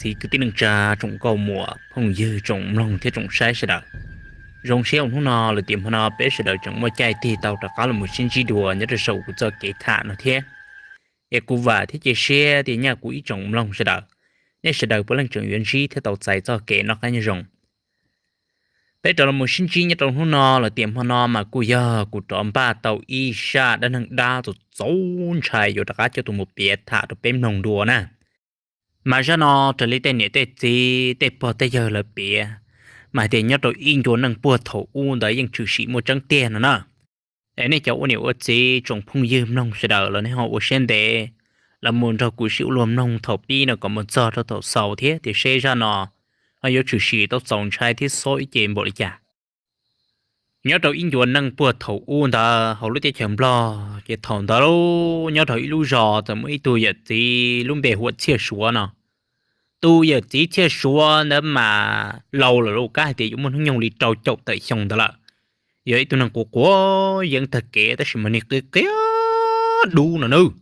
Txiv kwv tij neej tsa, tsoom nkauj muam phooj ywg, tsoom mloog thiab tsoom saib sawv daws, zoo siab uas hnub no lawm tias hmo no peb sawv daws tseem muaj caij tig tau rov qab los mus sib ntsib dua nyob rau saum kuv txoj kev tham no thiab. Es kuv vam thiab cia siab tias nyaj kuv ib tsoom mloog sawv daws, nej sawv daws puav leej tseem yuav ntsib thiab tau txais txoj kev noj qab nyob zoo. Peb rov los mus sib ntsib nyob rau hnub no lawm tias hmo no mas kuj yog kuv rov npaj tau ib zaj dab neeg dab txaus txaus ntshai yuav rov qab coj tuaj mus piav tham rau peb mloog dua na. Mas zaj no raws li tej niam tej txiv tej pog tej yawg lawv piav, mas hais tias nyob rau ib ncua neej puag thaum ub ntawd yeej tshwm sim muaj tseeb tiag no na. Es nej cov ua niam ua txiv tsoom phooj ywg mloog sawv daws los nej ho ua siab ntev los mus nrog kuv sib ua luag mloog thaum pib no kom mus txog rau thaum xaus thiab tias seb zaj no ho yuav tshwm sim tau txaus ntshai thiab xob ib ce npaum li cas. Nyob rau ib ncua neej puag thaum ub ntawd hauv lub teb chaws Nplog ces thaum ntawd nyob rau ib lub zos txawm muaj ib tug yawm txiv lub npe hu ua Txhiaj Suav no. Tus yawm txiv Txhiaj Suav ntawd mas laus lawm lauj, kab hais tias yuav muaj hnub nyoog li rau caum tawm xyoo ntawd lawm. Yog ib tug neeg quav quav yeeb tag kev tab sis mas nws qia qias dub no nawb.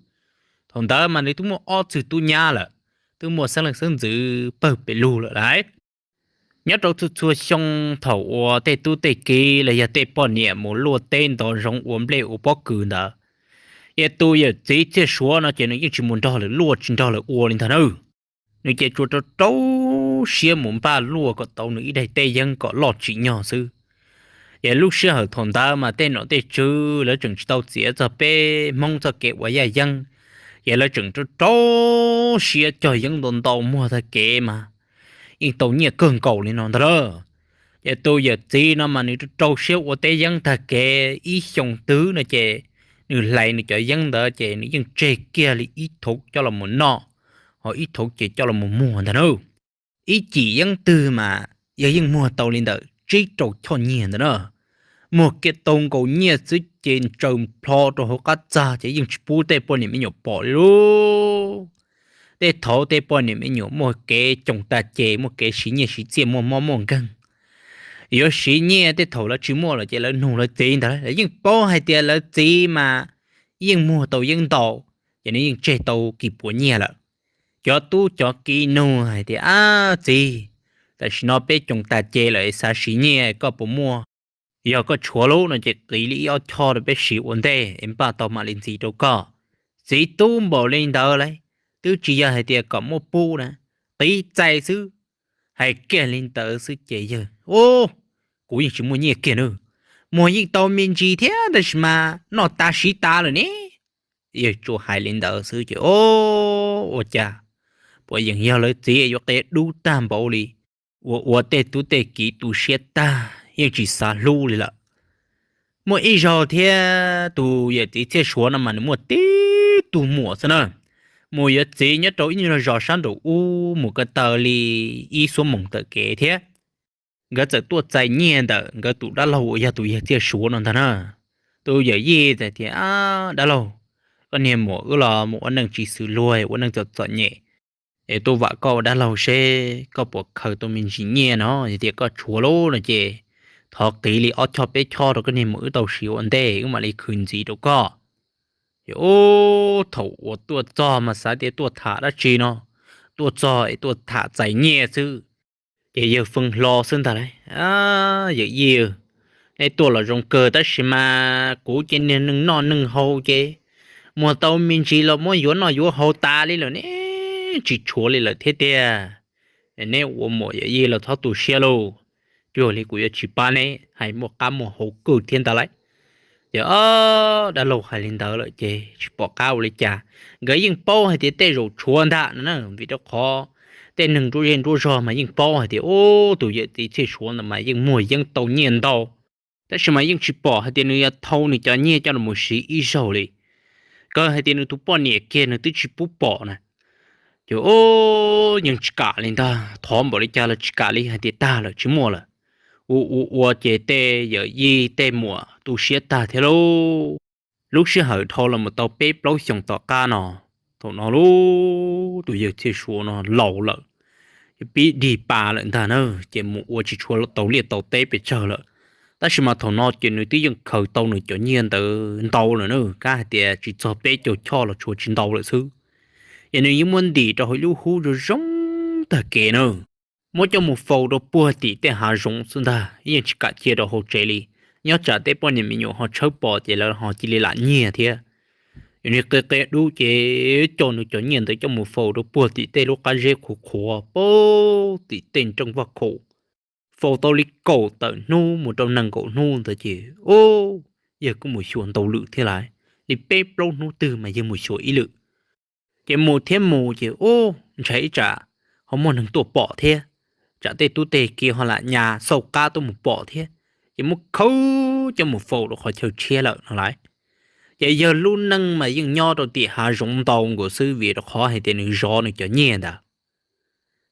Thaum ntawd mas nws twb muaj ob txwg tub nyab lawm, twb muaj xeeb leej xeeb ntxwv pawg pes lug lawm lauj. Nyob rau txhua txhua xyoo thaum uas tej tub tej kiv los yog tej poj niam mus luaj teb ntov zoov ua nplej ua pob kws ntawd, es tus yawm txiv Txhiaj Suav no ces nws yeej tsis mus nrog lawv luaj tsis nrog lawv ua li ntag nawb. Nws ces tsuas rau rau siab mus npaj luaj kom tau nws ib daim teb yeeb kom loj tsim nyog xwb. Es lub sij hawm thaum ntawd mas tej nom tej tswv lawv tseem tsis tau txiav txog peb Hmoob txoj kev ua yaj yeeb, ces lawv tseem rau rau siab cog yeeb ntau ntau muag tag kev mas yeej tau nyiaj kawg nkaus li no ntag lauj. Ces tus yawm txiv no mas nws rau rau siab ua teb yeeb tag kev ib xyoo twg no ces nws hlais nws cov yeeb ntawd ces nws yeej tseg kiag li ib thauv coj los mus noj, ho ib thauv ces coj los mus muag ntag na. Ib cim yeeb twg mas yog yeej muag tau li ntawm tsib rau choj nyiaj ntawd na. Muag kiag tau nkaus nyiaj xwb ces ntsaws plho rau hauv qab txag ces yeej tsis pub tej poj niam me nyuam pom li lauj. Tej thaum tej poj niam me nyuam muaj kev coos tas ces muaj kev siv nyiaj siv txiaj muaj mob muaj nkeeg, yuav siv nyiaj tej thaum lawv tsis muaj lawm ces lawv nug lawv txiv ntag, lawv yeej paub hais tias lawv txiv mas yeej muag tau yeeb ntau, ces nws yeej tseg tau kis puas nyiaj lawm. Cov tub cov kiv nug hais tias, ab txiv, tam sim no peb coos tas ces lawm xav siv nyiaj koj puas muaj? Yog koj tshuav lub no ces qiv li ib ob choj rau peb siv ua ntej es npaj tau mam li ntxiv rau koj. Txiv tub npaum li ntawd lauj, twb tsis yog hais tias kom muab pub na, qiv txais xwb. Hais kiag li ntawd xwb ces yawg, u, kuv yeej tsis muaj nyiaj kiag nawb, muag yeej tau me ntsis thiab tab sis mas noj tas siv tas lawm ne. Yawg tsuas hais li ntawd xwb ces, o, ua cas puas yeem yog lawv txiv yuav qia dub tag npaum li, ua ua tej tub tej kiv tu siab tag yeej tsis xav hlub li lawm. Muaj ib zaug thiab tus yawm txiv Txhiaj Suav no mas nws muaj tib tug muam xwb na, mus yuav txiv nyob rau ib nyuag zos sab nraum ub mus ko taw li ib xuab moos taw kev thiab. Nkawd txawm tuaj txais nyiaj ntawm nkawd tus dab laug uas yog tus yawg Txhiaj Suav no ntag na. Tus yawm yij tias, dab laug, koj niag muam wb los mus ua neej tsis xws luag, ua neej txom txom nyem, es tuaj vam koj ua dab laug seb koj puas khaws tau me ntsis nyiaj no, yog tias koj tshuav lub no ces thov qiv li ob choj peb choj rau koj niag muam wb tau siv ua ntej wb mam li khwv ntxiv rau koj. Ces ub, thaum uas tuaj txog mas xav tias tuaj tham dab tsi no, tuaj txog es tuaj tham txais nyiaj xwb. Ces yawg fee hlo xwb ntag lauj, yawm yij, nej tuaj los zoo kawg tab sis mas kuv ces niag neeg noj neeg haus ces muag tau me ntsis los muab yuav noj yuav haus tas li lawm ne, tsis tshuav li lawm thiab tiag. Neb ua muam yawm yij los txhob tu siab lauj, cuag li kuv yuav tsis pab neb hais muaj qab muaj hauv kawg thiab ntag lauj. Ces dab laug hais li ntawd lawm ces tsis pom qab ua li cas. Nkawd yeej paub hais tias tej zaum tshuav ntag no na, vim rau qhov tej neeg nruab zej nruab zog mas yeej paub hais tias ub, tus yawm txiv Txhiaj Suav ntawd mas yeej muag yeeb tau nyiaj ntau, tab sis mas yeej tsis pom hais tias nws yuav thau nws cov nyiaj coj los mus siv ib zaug li. Kawg hais tias nws tus poj niam kiag nws twb tsis pub pom na. Ces ub, yeej tsis kam li ntag, thov npaum li cas los tsis kam li, hais tias tag lawm tsis muaj lawm. Ua ua ua ces tej yawm yij tej muam tu siab tag thiab lauj. Lub sij hawm dhau los mus tau peb plaub xyoos tom qab no, thaum no lauj, tus yawg Txhiaj Suav no laus lawm, pib dig pa lawm ntag na, ces mus ua tsis tshua tau liaj tau teb pes tsawg lawm. Tab sis mas thaum no ces nws twb yeej khaws tau nws cov nyiaj ntawd ntau lawm na, kab hais tias tsis txog peb caug choj los tshuav tsis ntau lawm xwb. Ces nws yeej muab ntim rau hauv ib lub hub zoo zoo tag kev na, muab coj mus faus rau puag tim tej hav zoov xwb ntag, yeej tsis kam cia rau hauv tsev li. Nyob tsam tej poj niam me nyuam ho tshawb pom ces lawv ho cia li lam nyiag thiab. Yog nws qia qia dub ces coj nws cov nyiaj ntawd coj mus faus rau puag tim tej lub qab zeb qhuav qhuav puag tim tej nreej vaj khaum. Faus tau li kaum tawm hnub mus rau nees nkaum hnub ntawd ces, o, yawg kuj mus xyuas ntau lwm thiab lawm. Li peb plaub hnub twg mas yawg mus xyuas ib lwm. Ces mus thiab mus ces, o, ntshai ib tsam ho muaj neeg tuaj pom thiab, tsam tej tub tej kiv ho lam nyas xauj qab tuaj mus pom thiab, ces muab khawb coj mus faus rau qhov chaw tshiab lawm no lawm. Ces yawg lub neej mas yeej nyob rau tim hav zoov ntau nkaus xwb vim rau qhov hais tias nws zov nws cov nyiaj ntawd.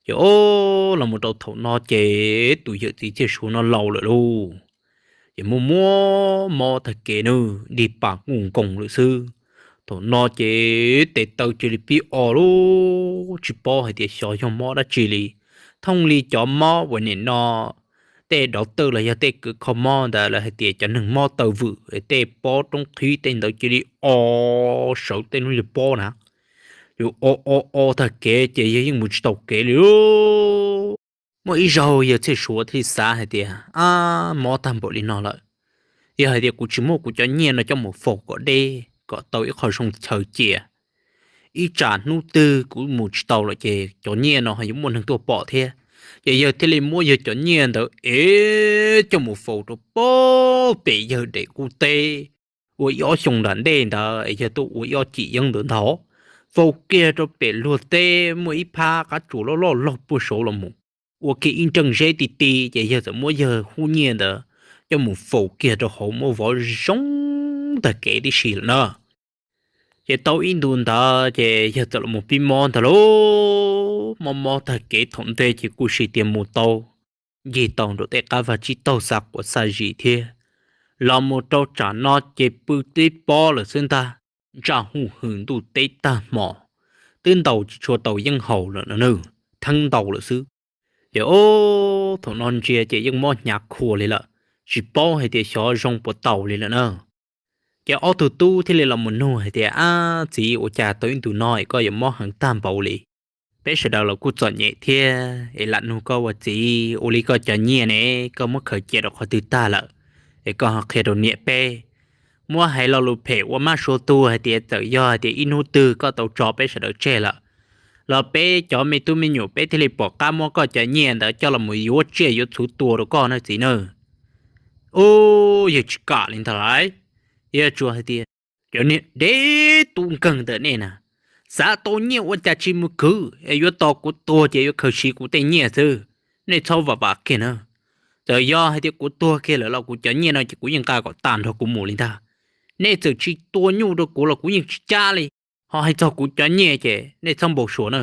Ces, o, los mus rau thaum no ces tus yawm txiv Txhiaj Suav no laus lawm lauj. Ces muaj muab mob tag kev nws dig pas nkuj nkoos lawm xwb. Thaum no ces tes taw cia li pib o lub, tsis paub hais tias xyov yog mob dab tsi li. Thooj li cov mob uas nim no tej dov tawj los yog tej kws kho mob ntawd lawv hais tias cov neeg mob taw vwm, tej pob roob qhib tej ntawd cia li o sawv tej lub li pob na. Ces o o o tag kev ces yawg yeej mus tsis tau kev li. Muaj ib zaug yawg Txhiaj Suav thiaj li xav hais tias, ab, mob tag npaum li no lawm, yog hais tias kuv tsis muab kuv cov nyiaj no coj mus faus kom deb kom tau ib qho zoo chaw cia, ib tsam hnub twg kuv mus tsis tau lawm ces cov nyiaj no ho yuav muaj neeg tuaj pom thiab. Ces yawg thiaj li muab yawg cov nyiaj ntawd es coj mus faus rau puag pem yawg daim qub teb. Ua ib ob xyoo nram ntej ntawd es yawg tuaj ua ib ob cim yeeb ntawd ntag, faus kiag rau pem luag teb muaj ib phab qab tsuas loj loj laug puag saud los mus, ua kiag ib nreej zeb ti ti ces yawg txawm muab yawg hub nyiaj ntawd coj mus faus kiag rau hauv muab vov zoo tag kev tib si lawm na. Ces tau ib ntu ntawd ces yawg txawm los mus pib mob ntag lauj. Mob mob tag kev thaum ntej ces kuj sis tias mus tau ncig tau nraum tej qab vaj tsib taug xa quav xa zis thiab. Los mus rau tsam no ces pw tib pob lawm xwb ntag, ntsaj huj hwm ntuj teb tag hmo, twb ntaus tsis tshua tau yeeb haus lawm no, theeb ntaus lawm xwb. Ces o, thaum no ntsia ces yeej mob hnyav khuav li lawm, tsis paub hais tias xyov zoo puas taus li lawm na. Ces ob tug tub thiaj li los mus nug hais tias, ab txiv, ua cas tau ib ntus no es koj yuav mob heev tag npaum li? Peb sawv daws los kuj txom nyem thiab es lam nug koj ua txiv, ua li koj cov nyiaj ne, koj muab khaws cia rau qhov twg tag lawm? Es koj ho qhia rau niam peb. Muab hais lo lus phem ua mab sua tuag hais tias txawm yog hais tias ib hnub twg koj tau tso peb sawv daws tseg lawm, los peb cov me tub me nyuam peb thiaj li pom qab muab koj cov nyiaj ntawd coj los mus yuav tsiaj yuav txhu tua rau koj na txiv na. Ub, yawg tsis kam li ntag lauj. Yawg tsuas hais tias, cov niag dev tub nkeeg ntawm nej na, xav tau nyiaj ua cas tsis mus khwv, es yuav tos kuv tuag ces yuav khaws siv kuv tej nyiaj xwb. Nej txhob vam vam kiag na. Txawm yog hais tias kuv tuag kiag lawm los kuv cov nyiaj no ces kuv yeej nqa kom tas nrog kuv mus li ntag. Nej txawm tsis tua nyuj rau kuv los kuv yeej tsis cab li. Ho hais txog kuv cov nyiaj ces nej txhob npau suav na.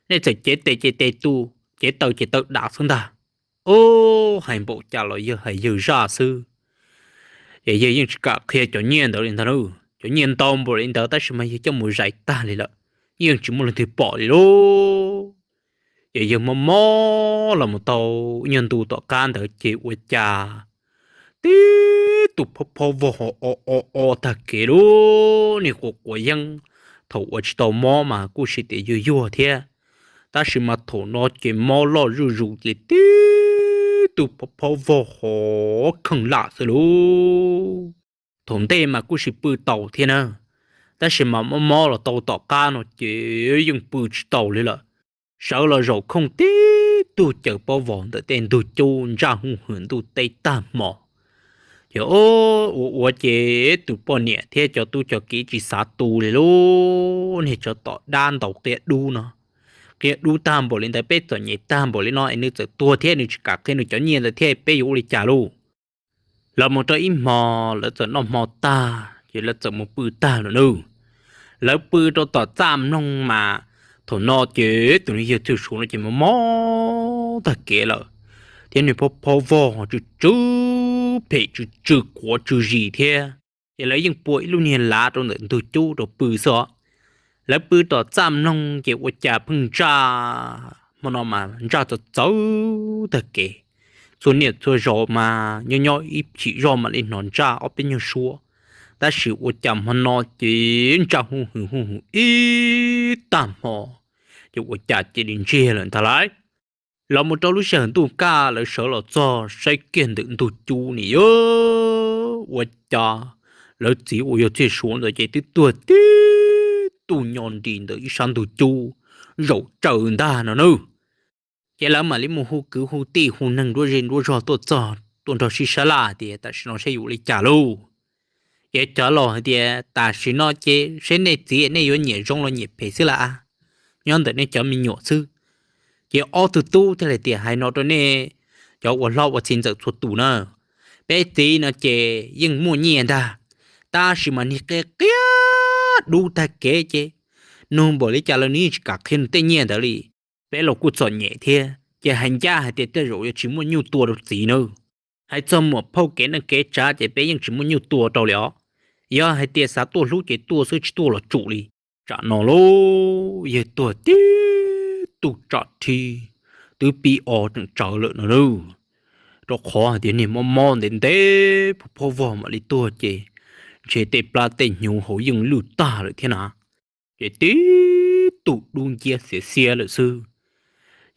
Nej txawm cev tes ces tes tu, cev taw ces taw dav xwb ntag. Ub, hais npaum cas los yawg hais yawg zaj xwb. Ces yawg yeej tsis kam qhia cov nyiaj ntawd li ntag lauj. Cov nyiaj ntau npaum li ntawd tab sis mas yawg coj mus zais tag li lawm, yeej tsis muaj leej twg pom li lauj. Ces yawg mob mob los mus tau ib nyuag ntu tom qab ntawd ces ua cas tib tug phob phob vog ho o o o tag kev lauj. Niag quav quav yeeb, thaum uas tsis tau mob mas kuj sis tias yuag yuag thiab, tab sis mas thaum no ces mob loj zuj zus ces tib tug phob phob vog ho kheej lam xwb lauj. Thaum ntej mas kuj sis pw tau thiab na, tab sis mas mob mob los tau tom qab no ces yeej pw tsis tau li lawm. Sawv los zaum khooj tib tug caws pob vog ntawm tej ntug cub ntsaj huj hwm ntuj teb tag hmo. Ces ua ua ces tus poj niam thiab cov tub cov kiv tsis xav tu li lauj. Niag tsov tom dab ntaus qia dub no, qia dub tag npaum li ntawd peb txom nyem tag npaum li no es nws txawm tuag thiab nws tsis kam qhia nws cov nyiaj ntawd thiab peb yuav ua li cas lauj? Lawv mus rau ib hmo, lawv txawm noj hmo tag ces lawv txawm mus pw tag lawm nawb. Lawv pw rau tom txaj mloog mas thaum no ces tus niag yawg Txhiaj Suav no ces mob mob tag kev lawm, thiab nws phob phob vog tsw tsw phem tsw tsw quav tsw zis thiab. Ces lawv yeej pua ib lub niag lav rau ntawm ntug cub rau pw xwb os. Lawv pw tom txaj mloog ces ua cas pheej ntsaj, hmo no mas ntsaj txawv txawv tag kev. Txhua niaj txhua zaus mas nyob nyob ib chim zoj mam li hnov ntsaj ob peb nyuag suab, tab sis ua cas hmo no ces ntsaj huj hwm huj hwm ib tag hmo, ces ua cas cia li ntsiag lawm ntag lauj. Los mus rau lub sij hawm ntuj kaj lawv sawv los txog saib kiag ntawm ntug cub ni yog ua cas lawv txiv uas yog Txhiaj Suav ntawd ces twb tuag tib tug nyo nris ntawm ib sab ntug cub zaum tsaws ntag no nawb. Ces lawv mam li mus hu kwv hu tij hu neeg nruab zej nruab zog tuaj txog tuaj nrog sib sab laj tias tam sim no saib yuav li cas lauj. Ces cov laus hais tias tam sim no ces saib nej txiv nej yuav nyiam zoo los nyiam phem xwb las, nyob ntawm nej cov me nyuam xwb. Ces ob tug tub thiaj li tias hais no rau nej cov ua hlob ua txiv ntxawm txhua tus na, peb txiv no ces yeej muaj nyiaj ntag, tab sis mas niag qia qia dub tag kev ces nug npaum li cas los nws yeej tsis kam qhia nws tej nyiaj ntawd li. Peb los kuj txom nyem thiab ces hais ncaj hais tias tej zaum yuav tsis muaj nyuj tua rau txiv nawb. Hais txog muam phauj kev neej kev tsav ces peb yeej tsis muaj nyuj tua rau li os. Yog hais tias xav tuaj hlub ces tuaj xwb tsis tuaj los tsum li. Tsam no lauj yawg tuag tib tug tsam rhib twb pib o tseem tsawv lawm no nawb. Rau qhov hais tias niag mob mob ntev ntev phob phob vog mam li tuag ces ntshe tej plab tej hnyuv hauv yeej lwj tag lawm thiab na. Ces tib tug dub nciab xiav xiav lawm xwb.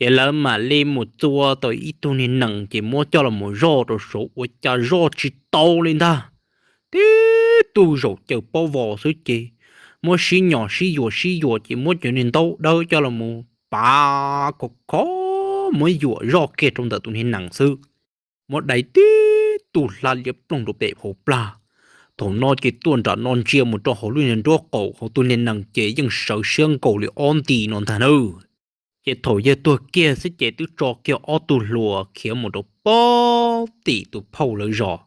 Ces lawv mam li mus txua tau ib tug niag nees ces muab coj los mus zoj rau saud ua cas zoj tsis tau li ntag. Tib tug zaum caws pob vos xwb ces muab sib nyos sib yuam sib yuam ces muab cov niag ntaub dawb coj los mus pav khov khov, muab yuam zoj kiag rau ntawm tus niag nees xwb. Muab dai tib tug hlab liab ploog rau pem hauv plag. Thaum no ces tuaj nram no ntsia mus rau hauv lub niag nruab qaum hauv tus niag nees ces yeej sawv siab nkaus li ob nti no ntag nawb. Ces thaum yawg tuag kiag xwb ces twb tso kiag ob tug hluas khiav mus rau pob tim tus phauj lawv zos,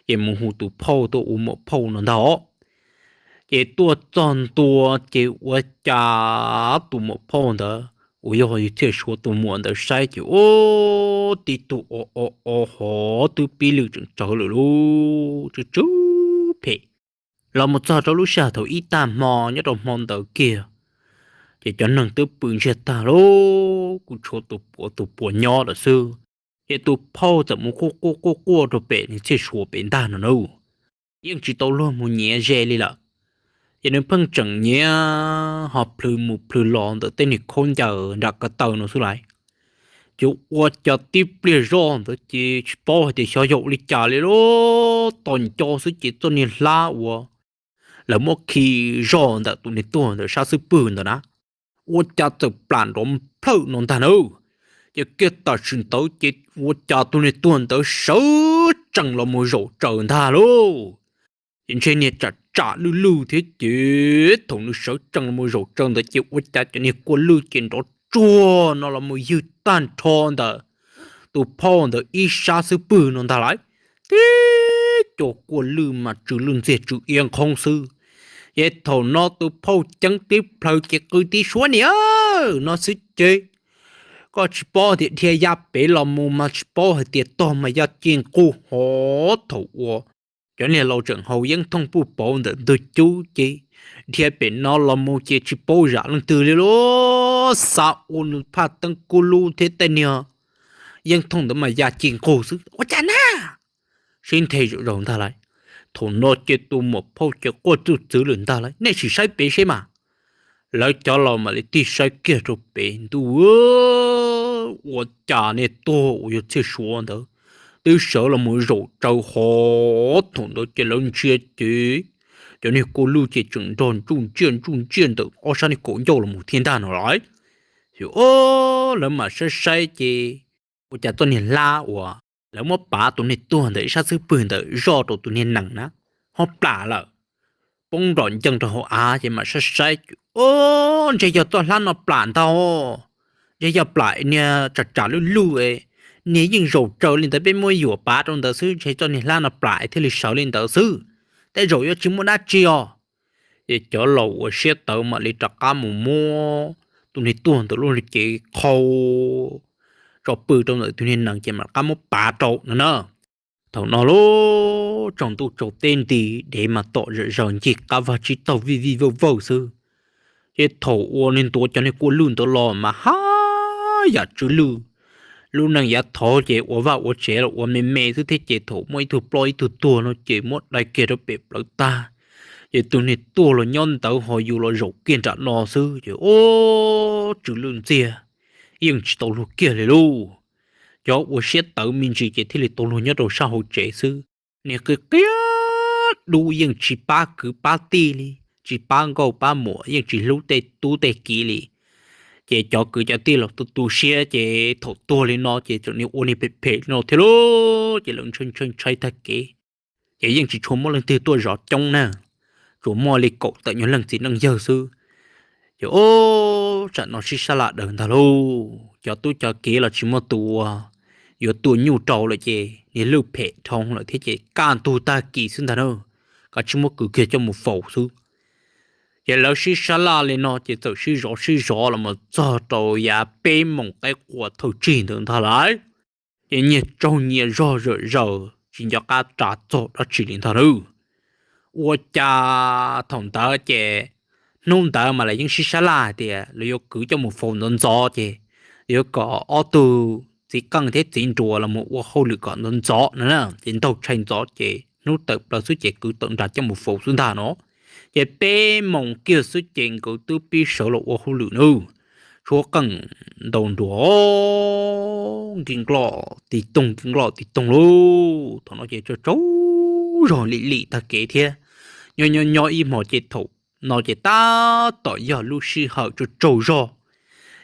ces mus hu tus phauj tuaj ua muam phauj no ntag os. Ces tuaj txog ntua ces ua cas tus muam phauj ntawd uas yog Txhiaj Suav tus muam ntawd saib ces ub, tib tug o o o hov twb pib lwj tseem tsawv lawm lauj, tsw tsw phem. Los mus txog rau lub sij hawm thaum ib tag hmo nyob rau hmo ntawd kiag, ces cov neeg twb pw ntsiag tag lauj, kuj tshuav tus puav tus puav nyob lawm xwb. Ces tus phauj txawm mus quaj quaj quaj quaj rau pem niag Txhiaj Suav pem ntag no nawb. Yeej tsis tau luag mus nyiav ze li lawm. Ces nws pheej tseem nyiav ho plhws mus plhws los ntawm tej niag khaub ncaws nram ko taw no xwb lauj. Ces ua cas tib pliag zoj ntawd ces tsis paub hais tias xyov yog ua li cas li lauj, tos nco xwb ces txoj niag hlab uas lawv muab khi zoj ntawm tus niag tuag ntawm sab xub pwg ntawd na, ua cas txawm plam nrov plhawj no ntag nawb. Ces kiag tam sim ntawd ces ua cas tus niag tuag ntawd sawv tsees los mus zaum tsaws ntag lauj. Ces ntshe niag tsam tsam lwj lwj thiab ces thaum nws sawv tsees los mus zaum tsaws ntawd ces ua cas cov niag kua lwj ces nrov tsuag no los mus ywg tag nrho ntawm tus phauj ntawd ib sab xub pwg no ntag lauj. Tib co kua lwj mas tsw lwj ntxiag tsw iab nqhoob xwb. Ces thaum no tus phauj ceeb tib plhaws ces qw tib suab niam no xwb ces koj tsis paub tias dhia ya pem los mus mas tsis paub hais tias tog mas ya ci nqug hov thaum uas cov niag laus tseem haus yeeb thooj puj pauv ntawm ntug cub ces dhia pem no los mus ces tsis paub zam leej twg li lauj. Xav ua nws phaj teeb kub lub thiab tej niag yeeb thooj ntawd mas ya ci nqug xwb ua cas na. Sib nthe zaum zaus ntag lauj. Thaum no ces tus muam phauj ces quaj txuj txwv lawm ntag lauj, nej sim saib pem seb mas. Lawv cov laus mam li tig saib kiag rau pem ntuj, ua cas niag tuag uas yog Txhiaj Suav ntawd twb sawv los mus zaum tsaws hov. Thaum ntawd ces lawv ntsia ces cov niag kua lwj ces tseem nrog ntsuj ntsiaj ntsuj ntsiaj ntawm ob sab niag kaum ncauj los mus thiab ntag no lauj. Ces lawv mam saib saib ces ua cas txoj niag hlab uas lawv muab pav tus niag tuag ntawm ib sab xub pwg ntawd zoj rau tus niag nees na ho plam lawm, poob nrom ncees rau hauv av. Ces mam saib saib, o, ntshe yog txoj hlab no plam ntag, ntshe yog plam niag tsam tsam lwj lwj, niag yeej zaum tsaws li ntawd peb muab yuam pav rau ntawd xwb, ntshe txoj niag hlab no plam thiaj li sawv li ntawd xwb, tej zaum yuav tsis muaj dab tsi os. Ces cov laus uas siab tawv mam li rov qab mus muab tus niag tuag ntawd lub cev qhau tso pw rau ntawm tus niag nees ces mam rov qab muab pav rau no na. Thaum no lub tsaus ntuj tsaus teb nti, dev mas tom zom zaws ncig qab vag tsib taug vij vij vawj vawj xwb. Ces thaum uas nws ntuav cov niag kua lwj ntawd los mas haj yam tsw lwj. Lub neej yav thaud ces ua vaj ua tsev los ua me me xwb thiab ces thaum muaj ib tug ploj ib tug tuag no ces muab dai kiag rau pem plawv tag, ces tus niag tuag los nyob ntawd ho yus los zaum kiag nram no xwb ces o, tsw lwj ntxiag. yeej tsis tau luag kiag li lauj. Cov ua siab tawv me ntsis ces thiaj li tau luag nyob rau sab hauv tsev xwb. Niag qia qia dub yeej tsis pab kwv pab tij li, tsis pab nkauj pab muam, yeej tsis hlub tej tub tej kiv li. Ces cov kwv cov tij los tu tu siab ces thaum tuag li no ces tseem niag ua niag phem phem li no thiab lauj. Ces lawv ntshai ntshai ntshai tag kev, ces yeej tsis tshua muaj leej twg tuaj zov coob na, tsuas muaj li kaum tawm nyuag leej txiv neej yawg xwb. Ces ub, tsam no sib sab laj daws ntag lauj. Cov tub cov kiv los tsis muaj tus uas yuav tua nyuj rau lawm ces niag lwj phem dhau lawm thiab ces kaj ntug tag kis xwb ntag na, kav tsij muab kwv kiag coj mus faus xwb. Ces lawv sib sab laj li no ces txawm sib zov sib zov los mus txog rau yav peb moos qaib qua thawj tsig ntawd ntag lauj. Ces nyias tsaug nyias zog zawm zaws tsis nco qab ras txog dab tsi li ntag lauj. Ua cas thaum ntawd ces hnub ntawd mas lawv yeej sib sab laj hais tias lawv yuav kwv coj mus faus ntxov ntxov ces yuav kom ob tug txiv qeej thiab txiv nruas los mus ua hauj lwm kom ntxov ntxov no na, ces ntaug tshais ntxov ces hnub tawm plaws xwb ces kwv tawm nrad coj mus faus xwb ntag no. Ces peb moos kiag xwb ces nkawd twb pib sawv los ua hauj lwm nawb. Tshuab qeej ntaus nruas nkig nkloj tig toog nkig nkloj tig toog lauj. Thaum no ces tsaug tsaug zog lim lim tag kev thiab. Nyob nyob nyob ib hmo ces thaum no ces tab tom yog lub sij hawm tsaug tsaug zog.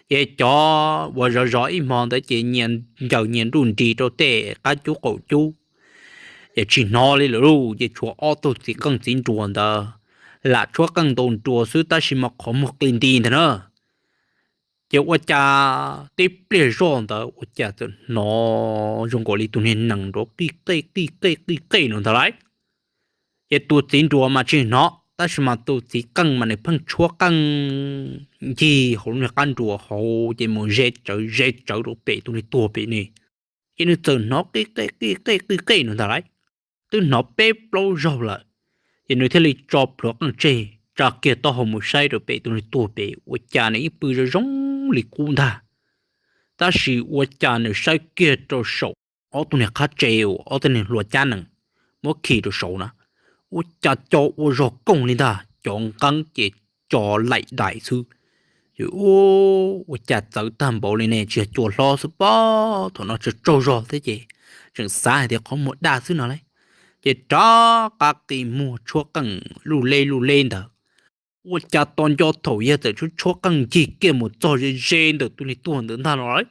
Ces cov uas zov zov ib hmo ntawd ces nyias ncaws nyias nruj nris rau tej qab cub qaum cub, ces tsis hnov li lawm lauj. Ces tshuav ob tug txiv qeej txiv nruas ntawd lam tshuab qeej ntaus nruas xwb tab sis mas qhov muag qi nti ntag na. Ces ua cas tib pliag zoj ntawd ua cas txawm hnov zoo nkaus li tus niag nees nrov qij qej qij qej qij qej no ntag lauj. Ces tus txiv nruas mas tsis hnov tab sis mas tus txiv qeej mas nws pheej tshuab qeej ncig hauv lub niag qab nruas hauv ces mus ze tsawv ze tsawv rau pem tus niag tuag pem ne. Ces nws txawm hnov qij qej qij qej qij qej no ntag lauj. Twb hnov peb plaub zaug lawm, ces nws thiaj li tso plhuav qeej tseg tsa kiag taub hau mus saib rau pem tus niag tuag pem ua cas nws yeej pw zoo zoo li qub ntag. Tab sis ua cas nws saib kiag rau saum ob tug niag qab tse uas ob tug niag hluas cab nees muab khi rau saud na, ua cas co ua zog kooj li ntag, cov nqeeb ces co laim daim xwb. Ces ua cas txawv tag npaum li ne, tsis yog cua hlob xwb pob. Thaum no tsaug tsaug zog thiab ces tseem xav hais tias qhov muag daj xwb no lauj. Ces rov qab qi muag tshuab qeej luj leb luj leb ntawd, ua cas tos nco thaum yawg txawm tshuab tshuab qeej ncig kiag mus txog ze ze ntawm tus niag tuag ntawd ntag no lauj.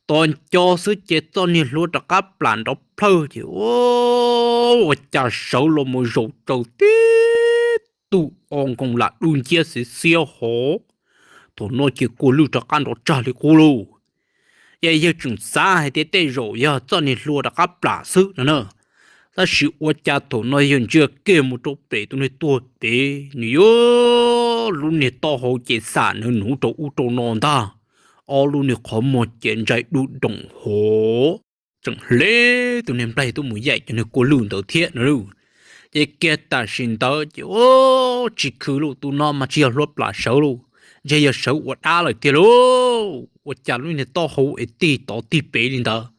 Tos nco xwb ces txoj niag hlua rov qab plam nrov plhawj ces ua cas sawv los mus zaum tsaws tib tug o nkoos lam dub nciab xiav xiab hov. Thaum no ces kua lwj rov qab nrov tsag li qub lauj. Ces yawg tseem xav hais tias tej zaum yog txoj niag hlua rov qab plam xwb no na. Tab sis ua cas thaum no yawg ntsia kiag mus rau pem tus niag tuag pem, nws yuav lub niag taub hau ces xam nws nuv rau ub rau no ntag. Ob lub niag qhov muag ces ntsais dub doom hov, tseem hle tus niag nplaig tuaj mus yaim cov niag kua lwj ntawd thiab no lauj. Ces kiag tam sim ntawd ces ua tsis khwv lauj, tus no mas tsis yog hlua plam sawv lauj, ntshe yog sawv ua dab lawm tiag lauj. Ua cas lub niag taub hau es tig tod tig pem li ntawd.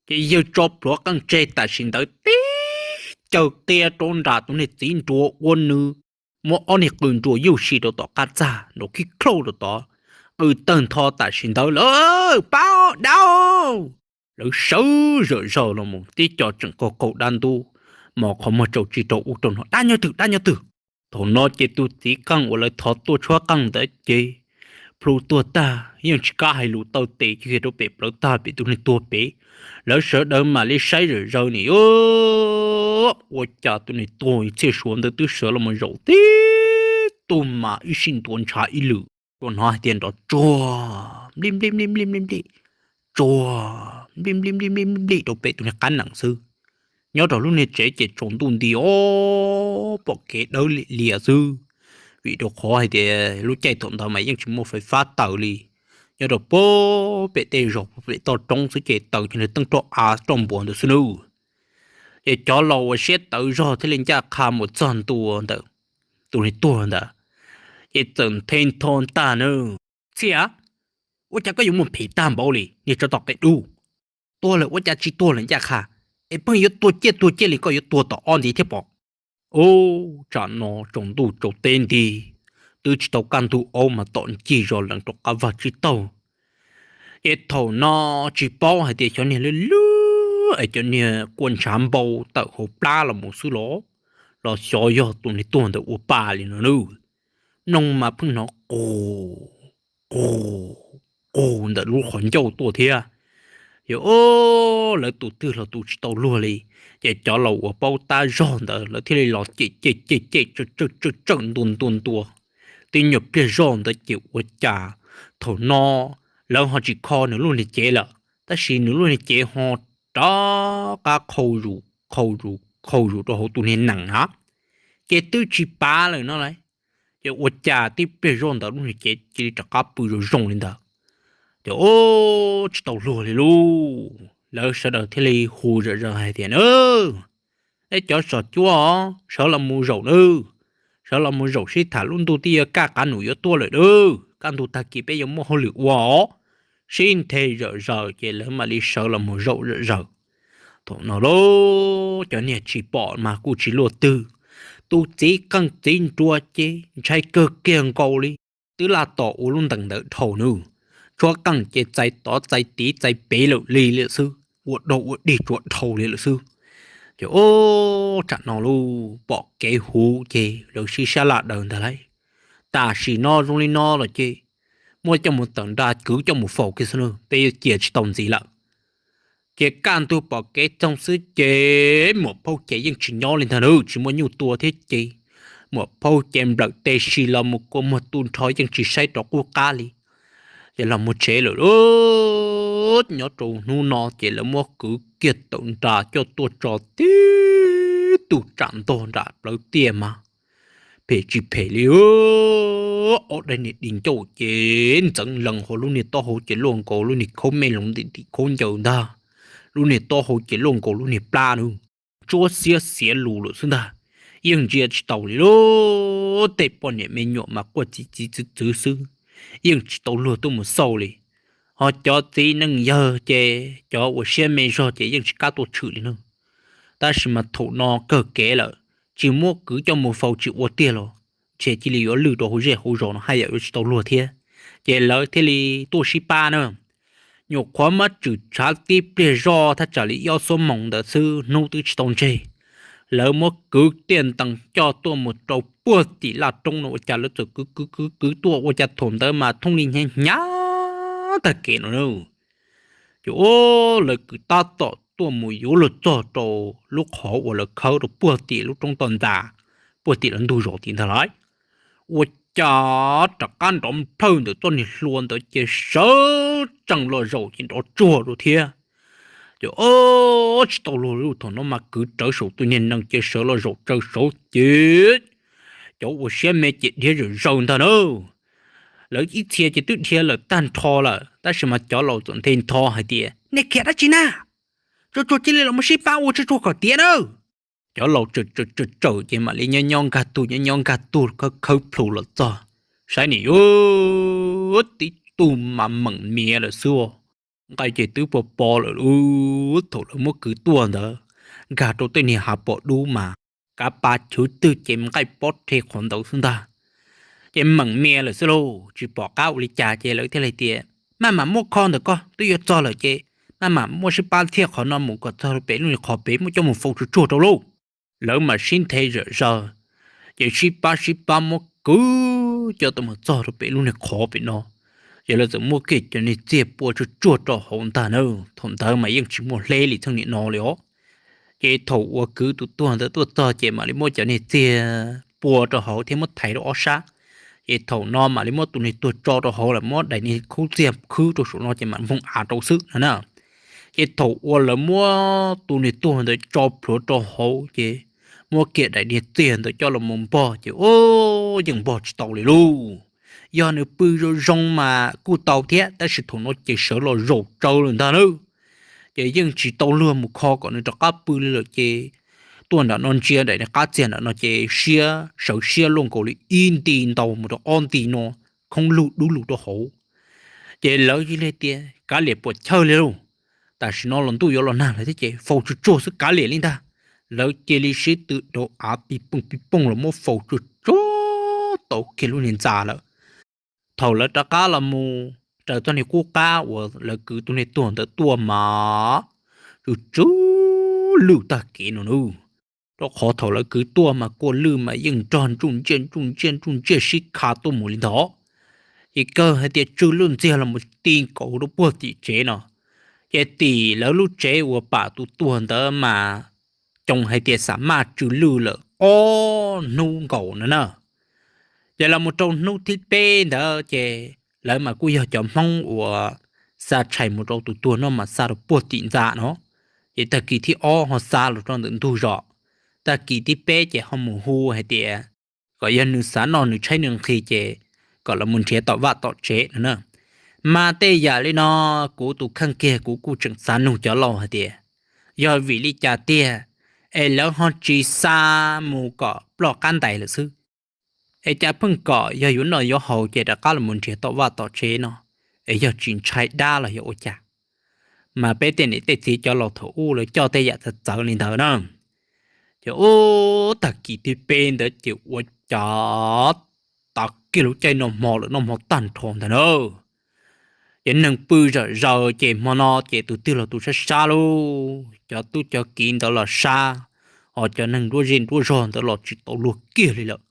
Ces yawg tso plhuav qeej tseg tam sim ntawd tib caws qia rau nram tus niag txiv nruas ua nws muab ob niag qws nruas yuj si rau tom qab txag nrov khib khlauj rau tod, qw tawg ntho tam sim ntawd lawm, pab dab. Lawv sawv zawm zaws los mus tib co tseem qaug qaug dab ntub, mos qhov muag tsaus tsis rau ub rau no, dab nyob twg dab nyob twg. Thaum no ces tus txiv qeej uas lawv thov tuaj tshuab qeej ntawd ces plhu tuag tag yeej tsis kam hais lus, taw tes kiag rau pem plawv tag pem tus niag tuag pem. Lawv sawv daws mam li saib zawm zaws nim ua cas tus niag tuag txhiaj suav ntawd twb sawv los mus zaum tib tug mas ib sij ntuav ntshav ib lwm, tsuas hnov hais tias nrov tsuag nplij nplij nplij nplij nplij nplij, tsuag nplij nplij nplij nplij nplij rau pem tus niag qab nees xwb. Nyob rau lub niag tsev ces tsaus ntuj nti os, pom kev dawb liam lias xwb, vim rau qhov hais tias lub caij thaum ntawd mas yeej tsis muaj fais fab taws li. Nyob rau pem tej zos pem toj roob xwb ces taws ces nws teeb roj av roj npuas ntawd xwb nawb. Ces cov laus uas siab tawv zog thiaj li ncaj qha mus txog ntua ntawm tus niag tuag ntawd, ces txawm nthe ntho ntag nawb. Txhiaj, ua cas koj yuav muaj phem tag npaum li niag tsov tom qe dub? Tuag lawm ua cas tsis tuag lawm ncaj qha, es pheej yuav tuag ciaj tuag ciaj li koj yuav tuag tom ob ntiv thiab pom? Ub, tsam no tsaus ntuj tsaus teb nti, twb tsis tau kaj ntug aub mas tom ncig zos lees rau qab vaj tsib taug. Ces thaum no tsis paub hais tias cov niag lwj lwj es cov niag kua ntshav npau tawm hauv plab los mus xwb los, los xyov yog tus niag tuag ntawd ua pa li no nawb. Mloog mas pheej hnov qus qus qus ntawm lub qhov ncauj tuaj thiab. Yog o, lawv tus twg los tus tsis tau luag li, ces cov laus uas paub tab zog ntawd lawv thiaj li los cem cem cem cem tsawm tsawm ntua ntua ntua. Tib nyuag pliag zoj ntawd ces ua cas thaum no lawv ho tsis kho nws lub niag cev lawm, tab sis nws lub niag cev ho rov qab qhau zus qhau zus qhau zus rau hauv tus niag nees na, ces twb tsis pav lawm no lauj. Ces ua cas tib pliag zoj ntawd lub niag cev cia li rov qab pw zoo zoo li ntawd. Ces o, tsis tau luag li lauj, lawv sawv daws thiaj li hu zom zaws hais tias, Neb cov xyom cuab os, sawv los mus zaum nawb, sawv los mus zaum sib tham, lub ntuj twb yuav kaj, qav num yuav tuaj lawm nawb, kaj ntug tag kis peb yuav muaj hauj lwm ua os, sib nthe zom zaws ces lawv mam li sawv los mus zaum zom zaws. Thaum no lauj, cov niag tsis pom mas kuj tsis luaj twg, tus txiv qeej txiv nruas ces ntshai kawg kiag nkaus li, twb laj tom ua lub ntees ntawd dhau nawb, tshuab qeej ces txais tod txais tid txais pem lawm li lawm xwb, ua dog ua dig tsuas dhau li lawm xwb. Ces o, tsam no lauj, pom kev huv ces lawv sib sab laj daws ntag lauj, tam sim no zoo li no los ces muab coj mus tawm nra kwv coj mus faus kiag xwb nawb, peb yuav cia tsis tau ntxiv lawm. Ces kaj ntug pom kev txoog xwb ces muam phauj ces yeej tsis nyob li ntag nawb, tsis muaj nyuj tua thiab ces muam phauj ces nplawm tes si los mus kua muag tu nrho yeej tsis saib rov qub qab li, ces los mus tsev lawm lauj. Nyob rau hnub no ces lawv muab kwv kiag tawm nra coj tuaj tso tib tug tsam ntog nram plawv tiaj mas phem tsis phem li. Ob daim niag di ncauj ces ntxeev lees hauv lub niag taub hau ces luaj nkaus lub niag khaub mej loov ntim ntim khaub ncaws ntag, lub niag taub hau ces luaj nkaus lub niag plab nawb, tsuab xiab xiav lus lawm xwb ntag, yeej ntsia tsis taus li lauj. Tej poj niam me nyuam mas quaj txiv txiv txwv txwv xwb, yeej tsis tau luag tuaj mus xauj li. Ho cov txiv neej yawg ces cov uas siab me zog ces yeej tsis kam tuaj tshwm li nawb. Tab sis mas thaum no kawg kev lawm, tsis muab kwv coj mus faus tsis ua tiag los ntshe cia li yuav lwj rau hauv zej hauv zos no haj yam yuav tsis tau luag thiab. Ces lawv thiaj li tuaj sib pab na. Nyuam qhuav muab tswm tshav tib pliag zoj thaj tsam li ib ob xuab moos ntawd xwb, hnub twb tsis tau ntseg, lawv muab kwv tiaj ntees coj tuaj mus rau puag tim laj roob no ua cas lawv txawm kwv kwv kwv kwv tuaj ua cas thaum ntawd mas thooj li hnyav hnyav tag kev no na. Ces o, lawv kwv tab tom tuaj mus yuav luag txog rau lub qhov uas lawv khawb rau puag tim lub roob toj ntxas, puag tim lawv ntug zos tim ntag lauj, ua cas rov qab nrov nplhawj ntawm txoj niag hlua ntawd ces sawv tsees los zaum ces nrov tsuag rau thiab. Ces o, tsis tau luag lauj, thaum no mas kwv rawv saum tus niag nees ces sawv los zaum tsaws saud ces cov uas siab me ces dhia zom zaws ntag na. Lawv ib txhia ces twb dhia lawm tag nrho lawm tab sis mas cov laus txawm nthe ntho hais tias, Nej khiav dab tsi na? Tsuag tsuag cia li los mus sib pab ua tsuag tsuag kom tiav na. Cov laus tsawm tsawm tsawm ces mam li nyob nyob nkag tug nyob nyob nkag tug khawb khawb plhu los txog, saib nim yuav tib tug mas meem miav lawm xwb. Nqaij ces twb pos pos lawm lauj, thaum lawv muab kwv tuaj ntawd, nkag rau tej niag hav pos dub mas kav pas chwv twg ces nqaij pob rhe qhov ntawd xwb ntag. Ces meem miav lawm xwb lauj, tsis pom qab ua li cas ces lawv thiaj li tias, Maj mam muab kho ntawm ko, twb yuav txog lawm ces maj mam muab sib pab thiaj qhov no mus kom txog rau pem lub niag qhov pem muab coj mus faus tsuag tsuag rau lauj. Lawv mam sib nthe zom zaws, ces sib pab sib pab muab kwv coj tuaj mus txog rau pem lub niag qhov pem no. Ces lawv txawm muab kiag cov niag txiag pua tsuag tsuag rau hauv ntag na. Thaum ntawd mas yeej tsis muaj hleb li txheej niam no li os. Ces thaum uas kwv tus tuag ntawd tuaj txog ces mam li muab cov niag txiag pua rau hauv thiab muab thaiv rau ob sab. Ces thaum no mam li muab tus niag tuag tso rau hauv lawm, muab daim niag khaub txiag khwb rau saum no ces mam npog av rau xwb no na. Ces thaum uas lawv muab tus niag tuag ntawd tso plhuav rau hauv ces muab kiag daim niag txiag ntawd coj los mus npog ces o, yeej npog tsis tau li lauj. Yog nws pw zoo zoo mas kuj tau thiab, tab sis thaum no ces sawv los zaum tsawv lawm ntag na. Ces yeej tsis tau luag mus kho kom nws rov qab pw li lawm ces tuaj nram no ntsia daim niag qab txiag nram no ces siab sawv siab luaj nkaus li ib nti ntau mus rau ob nti no, khoob lug dub lug rau hauv. Ces lawv cia li tias, Kav liam puas chawj li lauj, tam sim no los ntuj yuav los nag lawm thiab ces faus tsuag tsuag xwb kav liam li ntag. Lawv cia li sib tw rau av pij pooj pij pooj los muab faus tsuag tsuag tau kiag lub niag ntxa lawm. Thaum lawv rov qab los mus raws txoj niag qub qab uas lawv kwv tus niag tuag ntawd tuaj mas tsw tsw lwj tag kev no nawb. Rau qhov thaum lawv kwv tuaj mas kua lwj mas yeej nrog ntsuj ntsiaj ntsuj ntsiaj ntsuj ntsiaj sib kha tuaj mus li ntawd. Ces kawg hais tias tsw lwj ntxiag los mus ti nkaus rau puag tim tsev no. Ces tim lawv lub tsev uas pam tus tuag ntawd mas coo hais tias xam maj tsw lwj lawm ob hnub nkaus no na. Ces los mus rau hnub thib peb ntawd ces lawv mas kuj yog cov Hmoob uas xa tshais mus rau tus tuag no mas xa rau puag tim ntxa no. Ces tag kis thib ob ho xa los rau ntawm ntug zos, tag kis thib peb ces ho mus hu hais tias kom yog nws xav noj nws tshaib nws nqhis ces kom los mus nrhiav tom vaj tom tsev no na. Mas tej yam li no kuv tus kheej kiag kuv kuj tseem xav nug cov laus hais tias yog vim li cas tiag es lawv ho tsis xa mus kom ploj qab ntais lawm xwb, es cas pheej kom yog yuav noj yuav haus ces rov qab los mus nrhiav tom vaj tom tsev no, es yog tsis ntshai dab los yog ua cas. Mas peb tej niam tej txiv cov laus thaum ub lawv coj tej yam txawv txawv li ntawd na. Ces ub, tag kis thib peb ntawd ces ua cas tav kiag lub caij noj hmo lawm, noj hmo tag nrho ntag na. Ces neeg pw zom zaws ces hmo no ces tus twg los tus sab sab lauj, cov tub cov kiv ntawd los sab, ho cov neeg nruab zej nruab zog ntawd los tsis tau luag kiag li lawm.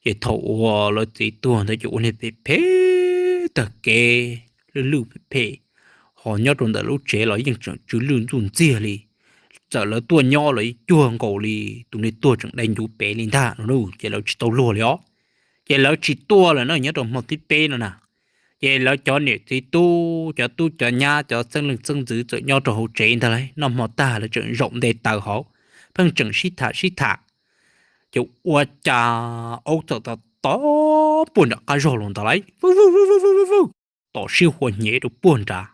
Ces thaum uas lawv txiv tuag ntawd ces ua niag phem phem tag kev, lwj lwj phem phem, ho nyob rau ntawm lub tsev los yeej tseem tsw lwj ntsuj ntxiag li. Txawm lawv tuaj nyob los yeej cuag nkaus li tus niag tuag tseem dai ncuv pem li ntag no lauj, ces lawv tsis tau luag li os. Ces lawv tsis tuaj lawm na, nyob rau hmo thib peb no na. Ces lawv cov niam txiv tub, cov tub cov nyab, cov txheeb leej txheeb ntxwv txawm nyob rau hauv tsev ntag lauj, noj hmo tag lawv tseem zaum nte taws hauv, pheej tseem sib tham sib tham. Ces ua cas aub txawm tom tom puag nram qab zog los ntag lauj, tom sib hua hnyev rau puag nrad.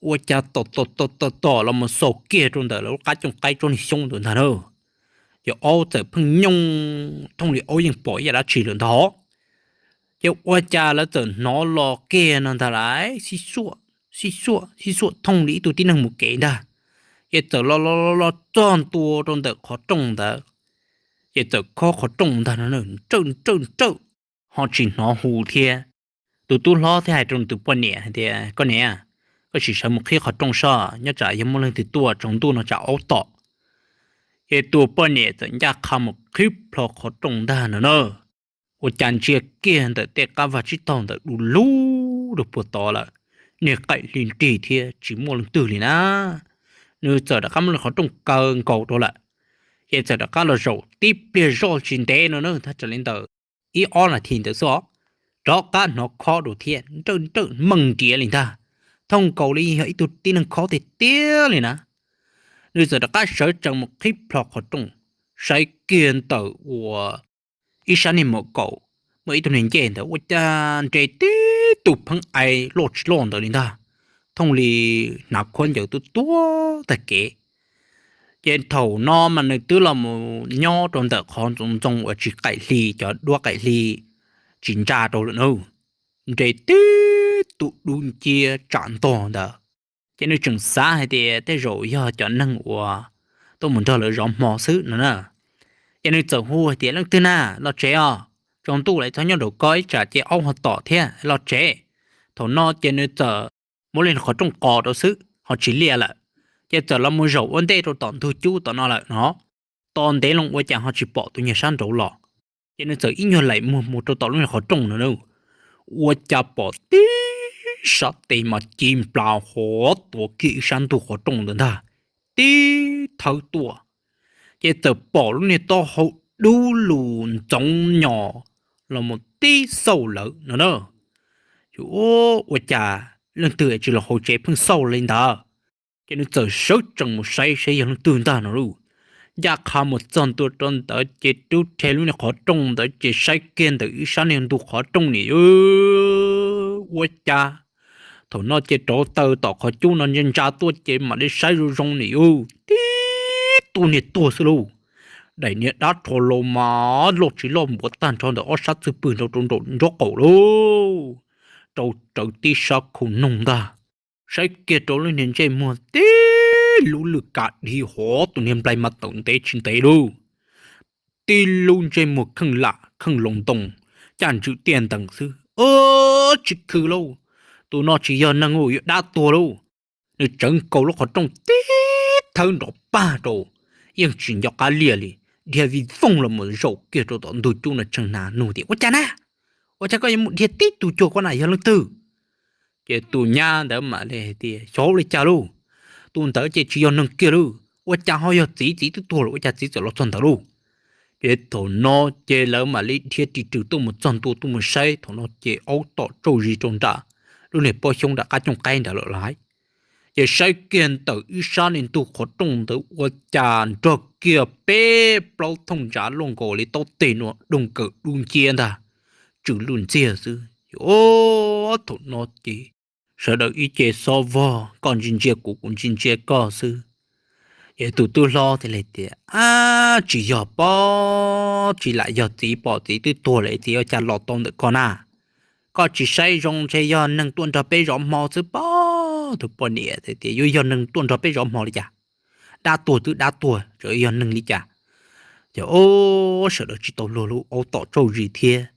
Ua cas tom tom tom tom tom los mus xaus kiag rau ntawm lawv lub qab cooj qaib tsob niag xyoob ntawd ntag na. Ces aub txawm pheej nyooj thooj li aub yeej pom ib yam dab tsi lawm ntag. Ces ua cas lawv txawm hnov los kiag no ntag lauj, sib xuaj, sib xuaj, sib xuaj thooj li ib tug tib neeg mus kev ntag. Ces txawm los los los txog ntua rau ntawm qhov rooj ntawd, ces txawm khob qhov rooj ntag no, nrawj nrawj nrawj, ho tsis hnov hu thiab. Tus tub hlob thiaj hais rau nws tus poj niam hais tias, koj niam, koj sim sawv mus qhib qhov rooj soj, nyob tsam yog muaj leej twg tuaj, tsaus ntuj no tsam aub tom. Ces tus poj niam txawm ncaj qha mus qhib plho qhov rooj ntag no na. Ua cas ntsia kiag ntawm tej qab vaj tsib taug ntawd du lug rau puag tod lawm, niag qaim hli nrig thiab tsis muaj leej twg li na. Nws txawm rov qab muab qhov rooj kaw nkaus rau lawm, ces txawm rov qab los zaum tib pliag zoj tsis ntev no na, thaj tsam li ntawm ib ob nas this ntawd xwb os, rov qab hnov khob dua thiab, nrawj nrawj meej nriav li ntag, thooj nkaus li yog ib tug tib neeg khob tiag tiag li na. Nws txawm rov qab sawv tsees mus qhib plho qhov rooj, saib kiag ntawm uas ib sab niag muam kaum muaj ib tug niag ncej ntawd ua cas nres tib tug pheeb ai loj tsis loj ntawd li ntag, thooj li hnav khuab ncaws tuab tuab tag kev. Ces thaum no mas nws twb los mus nyob rau ntawm qhov ntxoov ntxoo uas tsis qaim hli, cov duab qaim hli tsis ntsa rau lawm na, nres tib tug dub nciab tsam ntog ntawd. Ces nws tseem xav hais tias tej zaum yog cov neeg uas tuaj mus nrog lawv zov hmo xwb no na. Ces nws txawm hu hais tias, leej twg na, los tsev os, tsaus ntuj lawm txhob nyob nraum ko ib tsam ces aub ho tom thiab, los tsev. Thaum no ces nws txawm muab li qhov rooj qos rau xwb ho tsis liaj lawm, ces txawm los mus zaum ua ntej rau tom ntug cub tom no lawm no. Tos ntev loo ua cas ho tsis pom tus niag sab nraud los. Ces nws txawm ib nyuag laim muag mus rau tom lub niag qhov rooj no na, ua cas pom tib sab tes mas ci nplas hov tuav kiag ib sab ntug qhov rooj ntawd ntag, tib thawb tuaj. Ces txawm pom lub niag taub hau dub lug ntxoov nyos los mus tib xauj lawm no na. Ua cas leej twg tsis los hauv tsev pheej xauj li ntawd. Ces nws txawm sawv tsees mus saib saib yog leej twg ntag no lauj. Ncaj qha mus txog ntua rau ntawd ces rub rhe lub niag qhov rooj ntawd ces saib kiag ntawm ib sab niag ntug qhov rooj ni, ua cas thaum no ces rauv taws tom qhov cub no ntsa ntsa tuaj ces mam li saib zoo zoo ni, tib tug niag tuag xwb lauj. Daim niag dab rho los mas loj tsis loj npuav tag nrho ntawm ob sab txwg pwg nrau rau nraum nraub qaum lauj, rau rawv tib sab khau noog ntag. Saib kiag rau lub niag ntsej muag tib lub lwj kas dhi hov tus niag nplai mas tawm ntev tsis ntev lauj. Tib lub ntsej muag kheej lam kheej loos ntoo, caj ntswm tiaj ntees xwb, tsis khw lauj. Tus no tsis yog neeg, yuav dab tuag lauj. Nws tsawv nkaus lub qhov rooj tib thawb nrov pag rau, yeej tsis nco qab liaj li, dhia vij voog los mus zaum kiag rau tom ntug cub no tshee hnav nug tias, Ua cas na? Ua cas koj yuav mus dhia tib tug cuag ko na, yog leej twg? Ces tus nyab ntawd mam li hais tias, Xyov li cas lauj, tus ntawd ces tsis yog neeg kiag lauj, ua cas ho yog txiv, txiv twb tuag lawm ua cas txiv txawm los txog ntawd lauj? Ces thaum no ces lawv mam li dhia ris rws tuaj mus txog ntua tuaj mus saib, thaum no ces aub tom tsauj zis rau nram lub niag pob xyoob nram qab cooj qaib nrad lawm lauj. Ces saib kiag ntawm ib sab niag ntug qhov rooj ntawd ua cas nrog kiag peb plaub thooj ntsav luaj nkaus li taub teg no doog kaws dub nciab ntag, tsw lwj ntxiag xwb. Thaum no ces sawv daws ib ce xob vog, koj ntsia ntsia kuv, kuv ntsia ntsia koj xwb. Ces tus tub hlob thiaj li tias, Ab, tsis yog pob, tsis lam yog txiv, pom txiv twb tuag lawm, txiv ua cas los tau ntawm koj na? Koj tsis saib zoo ntshe yog neeg tuaj nrog peb zov hmo xwb pob. Tus poj niam tias, Yuav yog neeg tuaj nrog peb zov hmo li cas? Dab tuag twb dab tuag, tseem yog neeg li cas? Ces o, sawv daws tsis tau luag, lub aub tom tsauj zis thiab,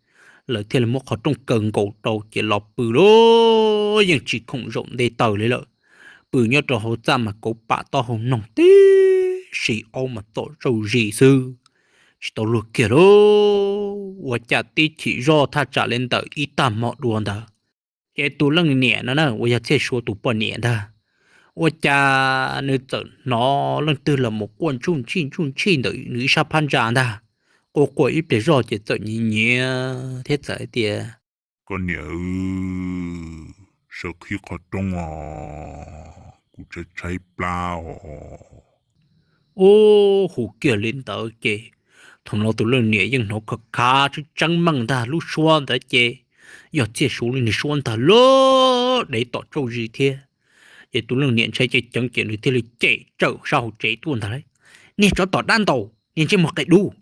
lawv thiaj li muab qhov rooj kaw nkaus rau ces los pw lauj, yeej tsis khoom zaum nte taws li lawm. Pw nyob rau hauv txaj mas kauv pam taub hau mloog tib si, aub mas tom tsauj zis xwb, tsis tau luag kiag lauj. Ua cas tib chim zoj thaj tsam li ntawm ib tag hmo dua ntawd, ces tus leej niam no na, uas yog Txhiaj Suav tus poj niam ntag, ua cas nws txawm hnov leej twg los mus quaj ntsuj ntshij ntsuj ntshij ntawm nws ib sab phab ntsa ntag. Quaj quaj ib pliag zoj ces txawm nyiav nyiav thiab txawm hais tias, Koj niam, sawv qhib qhov rooj os, kuv tshaib tshaib plab os. Ub, hu kiag li ntawd ces thaum no tus leej niam yeej hnov khav khav tseeb tseeb meej ntag, lub suab ntawd ces yog Txhiaj Suav li nws suab ntag lauj, dev tom tsauj zis thiab. Ces tus leej niam ntshai ceev ceev ces nws thiaj li cem tsawm sab hauv tsev tuaj ntag lauj, Niag tsov tom dab ntaus, niag ntsej muag qia dub,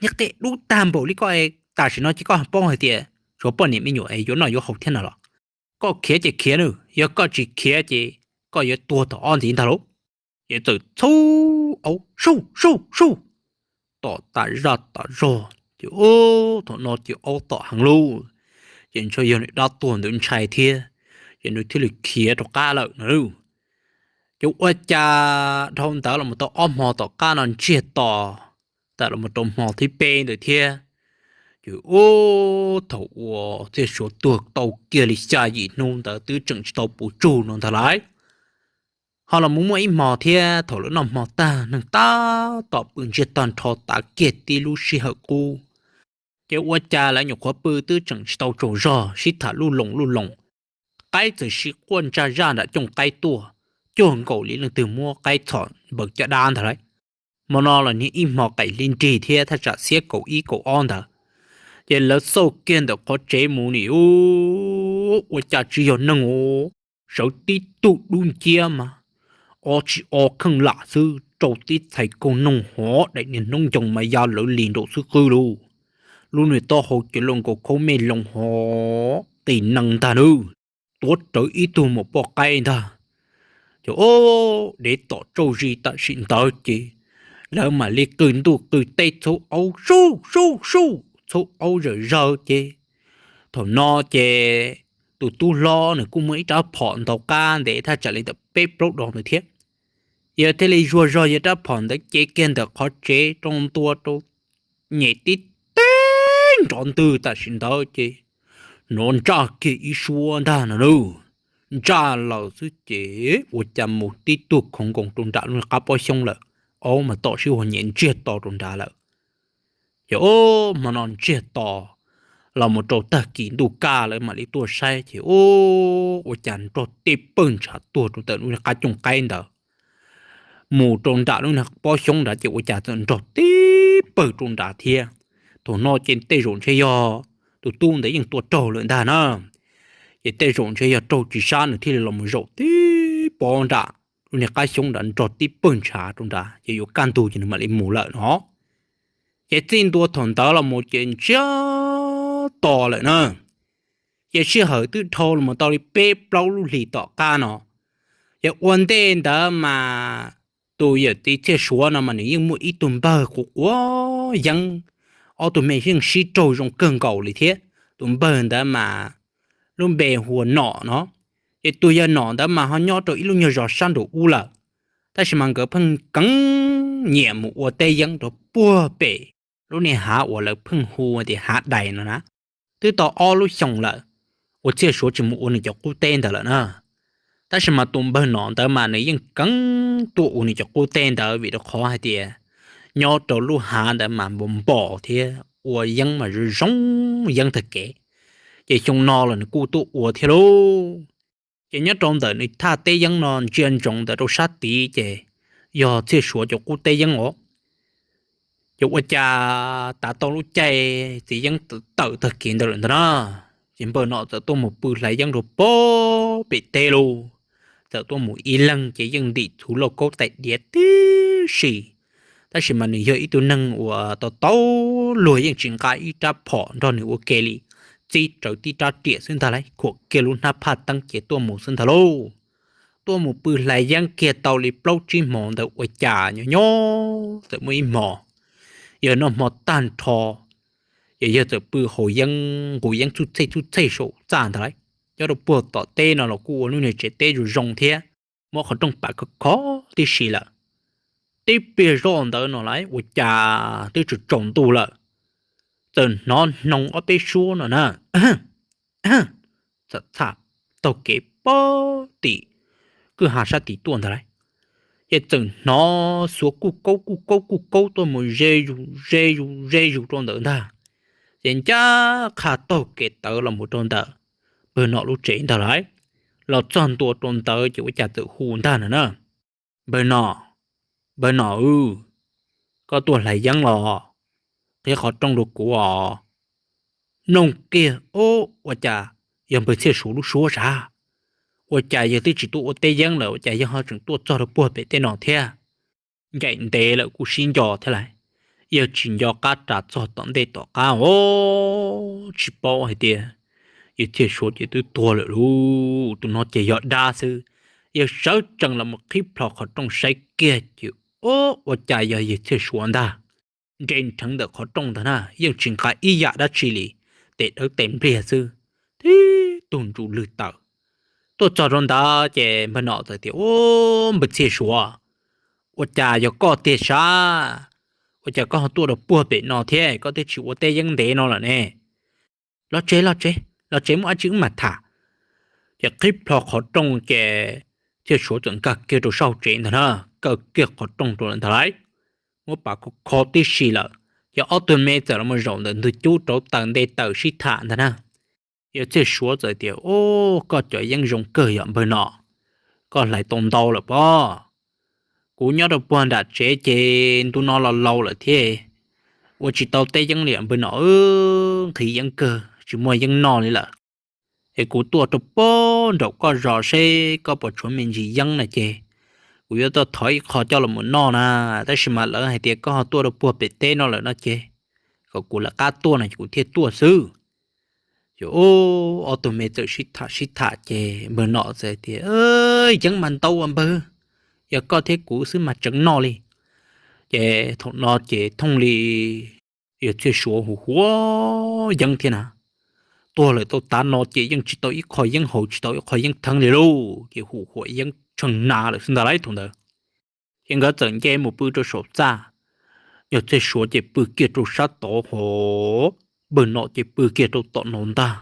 niag qia dub tag npaum li koj, tam sim no ces koj paub hais tias tshuav poj niam me nyuam es yuav noj yuav haus thiab no los? Koj khiav ces khiav nawb, yog koj tsis khiav ces koj yuav tuag tom ob ntxiv ntag lauj. Ces txawm txhub aub suj suj suj tom tas zaj tas zog ces ub, thaum no ces aub tom heev lauj, ces ntshe yog nws dab tuag ntawd ntshai thiab, ces nws thiaj li khiav rov qab lawm no. Ces ua cas dhau ntawd los mus tau ob hmo tom qab no ntsiag to, tawm los mus rau hmo thib peb ntawd thiab, ces ub, thaum uas Txhiaj Suav tuag tau kiag li xya yim hnub ntawd twb tseem tsis tau puv tsug no ntag lauj. Ho los mus muaj ib hmo thiab, thaum lawv noj hmo tag neeg tab tom pw ntsiag to nrho tav kiag tib lub sij hawm qub, ces ua cas lawv nyuam qhuav pw twb tseem tsis tau tsaug zog sib tham lub loos lub loos, qaib txawm sim quaj ntsa zaj nram cooj qaib tuaj, cuag nkaus li leej twg muab qaib txhom npaws caj dab ntag lauj. Hmo no los niag ib hmo qaim hli nrig thiab thaj tsam xiab kaum ib kaum ob ntawd, ces lawv xauj kiag ntawm qhov tsev mus nim ub, ua cas tsis yog neeg os, sawv tib tug dub nciab mas ob tsis ob kheej lam xwb, rau tib txhais kaug noog hov daim niag hnub ncoog mas ya lawv lis nraum xwb qwb lauj. Lub niag taub hau ces luaj nkaus khaub mej loo hov qis nees ntag nawb, tuav rawv ib tug maum poj qaib ntag. Ces o, dev tom tsauj zis tam sim ntawd ces lawv mam li qw ntuj qw teb txhub aub suj suj suj, txhub aub zawm zawg ces thaum no ces tus tub hlob nws kuj muaj ib rab phom ntaus qab ntev thaj tsam li ntawm peb plaub dos ntawd thiab. Yawg thiaj li zuag zog yawg rab phom ntawd cev kiag ntawm qhov tsev rau ntua rau, nyem tib teg nrov ntwg tam sim ntawd ces hnov ntsaj kiag ib suab ntag no nawb. Ntsaj lawm xwb ces ua cas mus tib tug khoov nkoos rau nram lub qab pob xyoob lawm, aub mas tom sib huas nyem ntsiag to rau nrad lawm. Ces o, hmo no ntsiag to los mus rau tag kis ntuj kaj lawv mam li tuaj saib ces o, ua cas nrog tib pawg ntshav tuag rau ntawm lub qab cooj qaib ntawd. Mus rau nram lub pob xyoob nrad ces ua cas txawm nrog tib pawg rau nrad thiab. Thaum no ces tej zaum ntshe yog tus tub ntawd yeej tua raug lawm ntag na. Ces tej zaum ntshe yog raug tsis sab nws thiaj li los mus zaum tib pob nram lub niag qab xyoob nrad nrog tib pawg ntshav rau nrad ces yuav kaj ntug ces nws mam li mus lawm no. Ces txij ntua thaum ntawd los mus ces ntsiag to lawm na. Ces sij hawm twb dhau los tau li peb plaub lub hlis tom qab no, ces ua ntej ntawd mas tus yawm txiv Txhiaj Suav no mas nws yeej muaj ib tug npawg quav quav yeeb, ob tug me yeej sib raug zoo kawg nkaus li thiab. Tus npawg ntawd mas lub npe hu ua Nom no. Ces tus yawg nom ntawd mas ho nyob rau ib lub nyuag zos sab nraum ub lawm, tab sis mas nkawd pheej keev nyiam mus ua teb yeeb rau puag pem lub niag hav uas lawv pheej hu tias Hav Dais no na. Twb tau ob lub xyoos lawm uas Txhiaj Suav tsis mus ua nws cov qub teb ntawd lawm na. Tab sis mas tus npawg nom ntawd mas nws yeej keev tuaj ua nws cov qub teb ntawd vim rau qhov hais tias nyob rau lub hav ntawd mas npom npom thiab ua yeeb mas zoo zoo yeeb tag kev. Ces xyoo no los nws kuj tuaj ua thiab lauj. Ces nyob rau ntawm nws thaj teb yeeb no ntsia ntsoov ntawm rau sab tid ces yog Txhiaj Suav cov qub teb yeeb os. Ces ua cas tav tau lub caij txiv yeeb tawm tag kev ntawd lawm ntag na, ces npawg nom txawm tuaj mus pw hlais yeeb rau puag pem teb lauj. Txawm tuaj mus ib leeg ces yeej ntim txhuv lauj kaub tais diav tib si. Tab sis mas nws yog ib tug neeg uas tau tau luag yeej tsis nqa ib rab phom nrog nws ua ke li, txib rawv tib rab riam xwb ntag lauj, khuam kiag lub hnab phaj teeb ces tuaj mus xwb ntag lauj. Tuaj mus pw hlais yeeb kiag tau li plaub tsib hmo ntawd ua cas nyob nyob txawm muaj ib hmo, yog noj hmo tag nrho, ces yog txawm pw haus yeeb nqus yeeb txuj txhej txuj txhej saum txaj ntag lauj. Nyob rau puag tom teb no los kuj ua lub niag tsev teb zoo zoo thiab, muab qhov rooj pav khov khov tib si lawm. Tib pliag zoj ntawd no lauj ua cas twb tsaus tsaus ntuj lawm, txawm hnov hnoos ob peb suab no na, txawm txham taug kev puag tim kwj ha sab tid tuaj ntag lauj. Ces txawm hnov xuav kuj kaub kuj kaub kuj kaub tuaj mus ze zus ze zus ze zus rau ntawd ntag. Ces ncaj qha taug kev tawv los mus rau ntawm npawg nom lub tsev ntag lauj. Los txog ntua rau ntawd ces ua cas txawm hu ntag no na, npawg nom, npawg nom, koj tuaj hlais yeeb los? Qhib qhov rooj rau kuv os. Mloog kiag, ua cas yog npawg Txhiaj Suav lub suab sav. Ua cas yog twb tsis tuaj ua teb yeeb lawm ua cas yog ho tseem tuaj txog rau puag pem tej no thiab? Ncaim ntev lawm kuj sib nco thiab lauj, yog tsis nco qab ras txog tom ntej tom qab os. Tsis paub hais tias yawg Txhiaj Suav ces twb tuag lawm lauj, tus no ces yog dab xwb. Yawg sawv tsees los mus qhib plho qhov rooj saib kiag ces ua cas yog yawg Txhiaj Suav ntag. Nres nrheev ntawm qhov rooj ntag na, yeej tsis nqa ib yam dab tsi li, tes dawb tes npliag xwb, tib tug ntsuj lwg tawm. Tuaj txog rau ntawd ces npawg nom txawm tias, Ub, npawg Txhiaj Suav, ua cas yog koj tiag sav? Ua cas koj ho tuaj rau puag pem no thiab, koj twb tsis ua teb yeeb ntev no lawm ne? Los tsev, los tsev, los tsev muaj dab tsi wb mam tham. Ces qhib plho qhov rooj ces Txhiaj Suav txawm nkag kiag rau sab hauv tsev ntag na, kaw kiag qhov rooj rau lawm ntag lauj. Muab pav kho kho tib si lawm, ces ob tug me txawm los zaum ntawm ntug cub rauv taws nte taws sib tham ntag na. Yawg Txhiaj Suav txawm tias, Ub, koj cov yeeb zoo kawg yom npawg nom, koj hlais tau ntau lawm pob. Kuv nyob rau puag nram tsev ces ntu no los laus lawm thiab, ua tsis tau teb yeeb li npawg nom, nqhis yeeb kawg tsis muaj yeeb noj li lawm. Es kuv tuaj rau puag nraum koj zos seb koj puas tshuav me ntsis yeeb na ces kuv yuav tuaj thov ib qho coj los mus noj na, tab sis mas lawv hais tias koj ho tuaj rau puag pem teb no lawm no ces kom kuv lawv qab tuaj no ces kuv thiaj tuaj xwb. Ces ob tug me txawm sib tham sib tham ces npawg nom txawm tias, Yeeb mas ntau ua npawg, yog koj thiab kuv xwb mas tseev noj li. Ces thaum no ces thooj li yawg Txhiaj Suav hu huav yeeb thiab na. Tuag lawm tau tav no ces yeej tsis tau ib qho yeeb haus tsis tau ib qho yeeb theeb li lauj, ces hu huav yeeb tshee na lawm xwb ntag lauj thaum ntawd. Ces nkawd txawm nce mus pw rau saum txaj, yawg Txhiaj Suav ces pw kiag rau sab tod hos npawg nom ces pw kiag rau tom no ntag.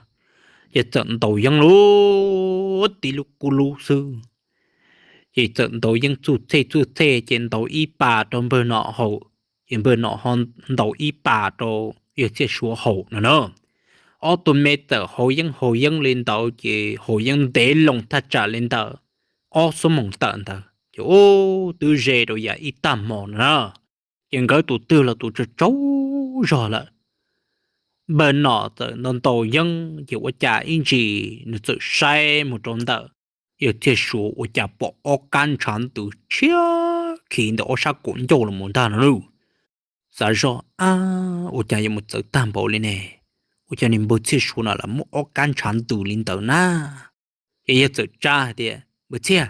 Ces txawm ntaus yeeb lub tib lub kub lub xwb. Ces txawm ntaus yeeb txuj txhej txuj txhej ces ntaus ib pas rau npawg nom haus, ces npawg nom ho ntaus ib pas rau yawg Txhiaj Suav haus no na. Ob tug me txawm haus yeeb haus yeeb li ntawd ces haus yeeb ntev loo thaj tsam li ntawm ob xuab moos tawm ntawd ces ub twb ze rau yam ib tag hmo no na. Ces nkawd tus twg los tus tsaug tsaug zog lawm. Npawg nom txawm ntaus ntaus yeeb ces ua cas ib ntsis nws txawm saib mus rau ntawm yawg Txhiaj Suav ua cas pom ob kab ntshav ntws tshiab khiv ntawm ob sab kaum ncauj los mus ntag no lauj. Xav zoj, Ab, ua cas yuav mus txawv tag npaum li ne? Ua cas niag npawg Txhiaj Suav no lam muaj ob kab ntshav ntws li ntawd na? Ces yawg txawm tsab hais tias, Npawg Txhiaj,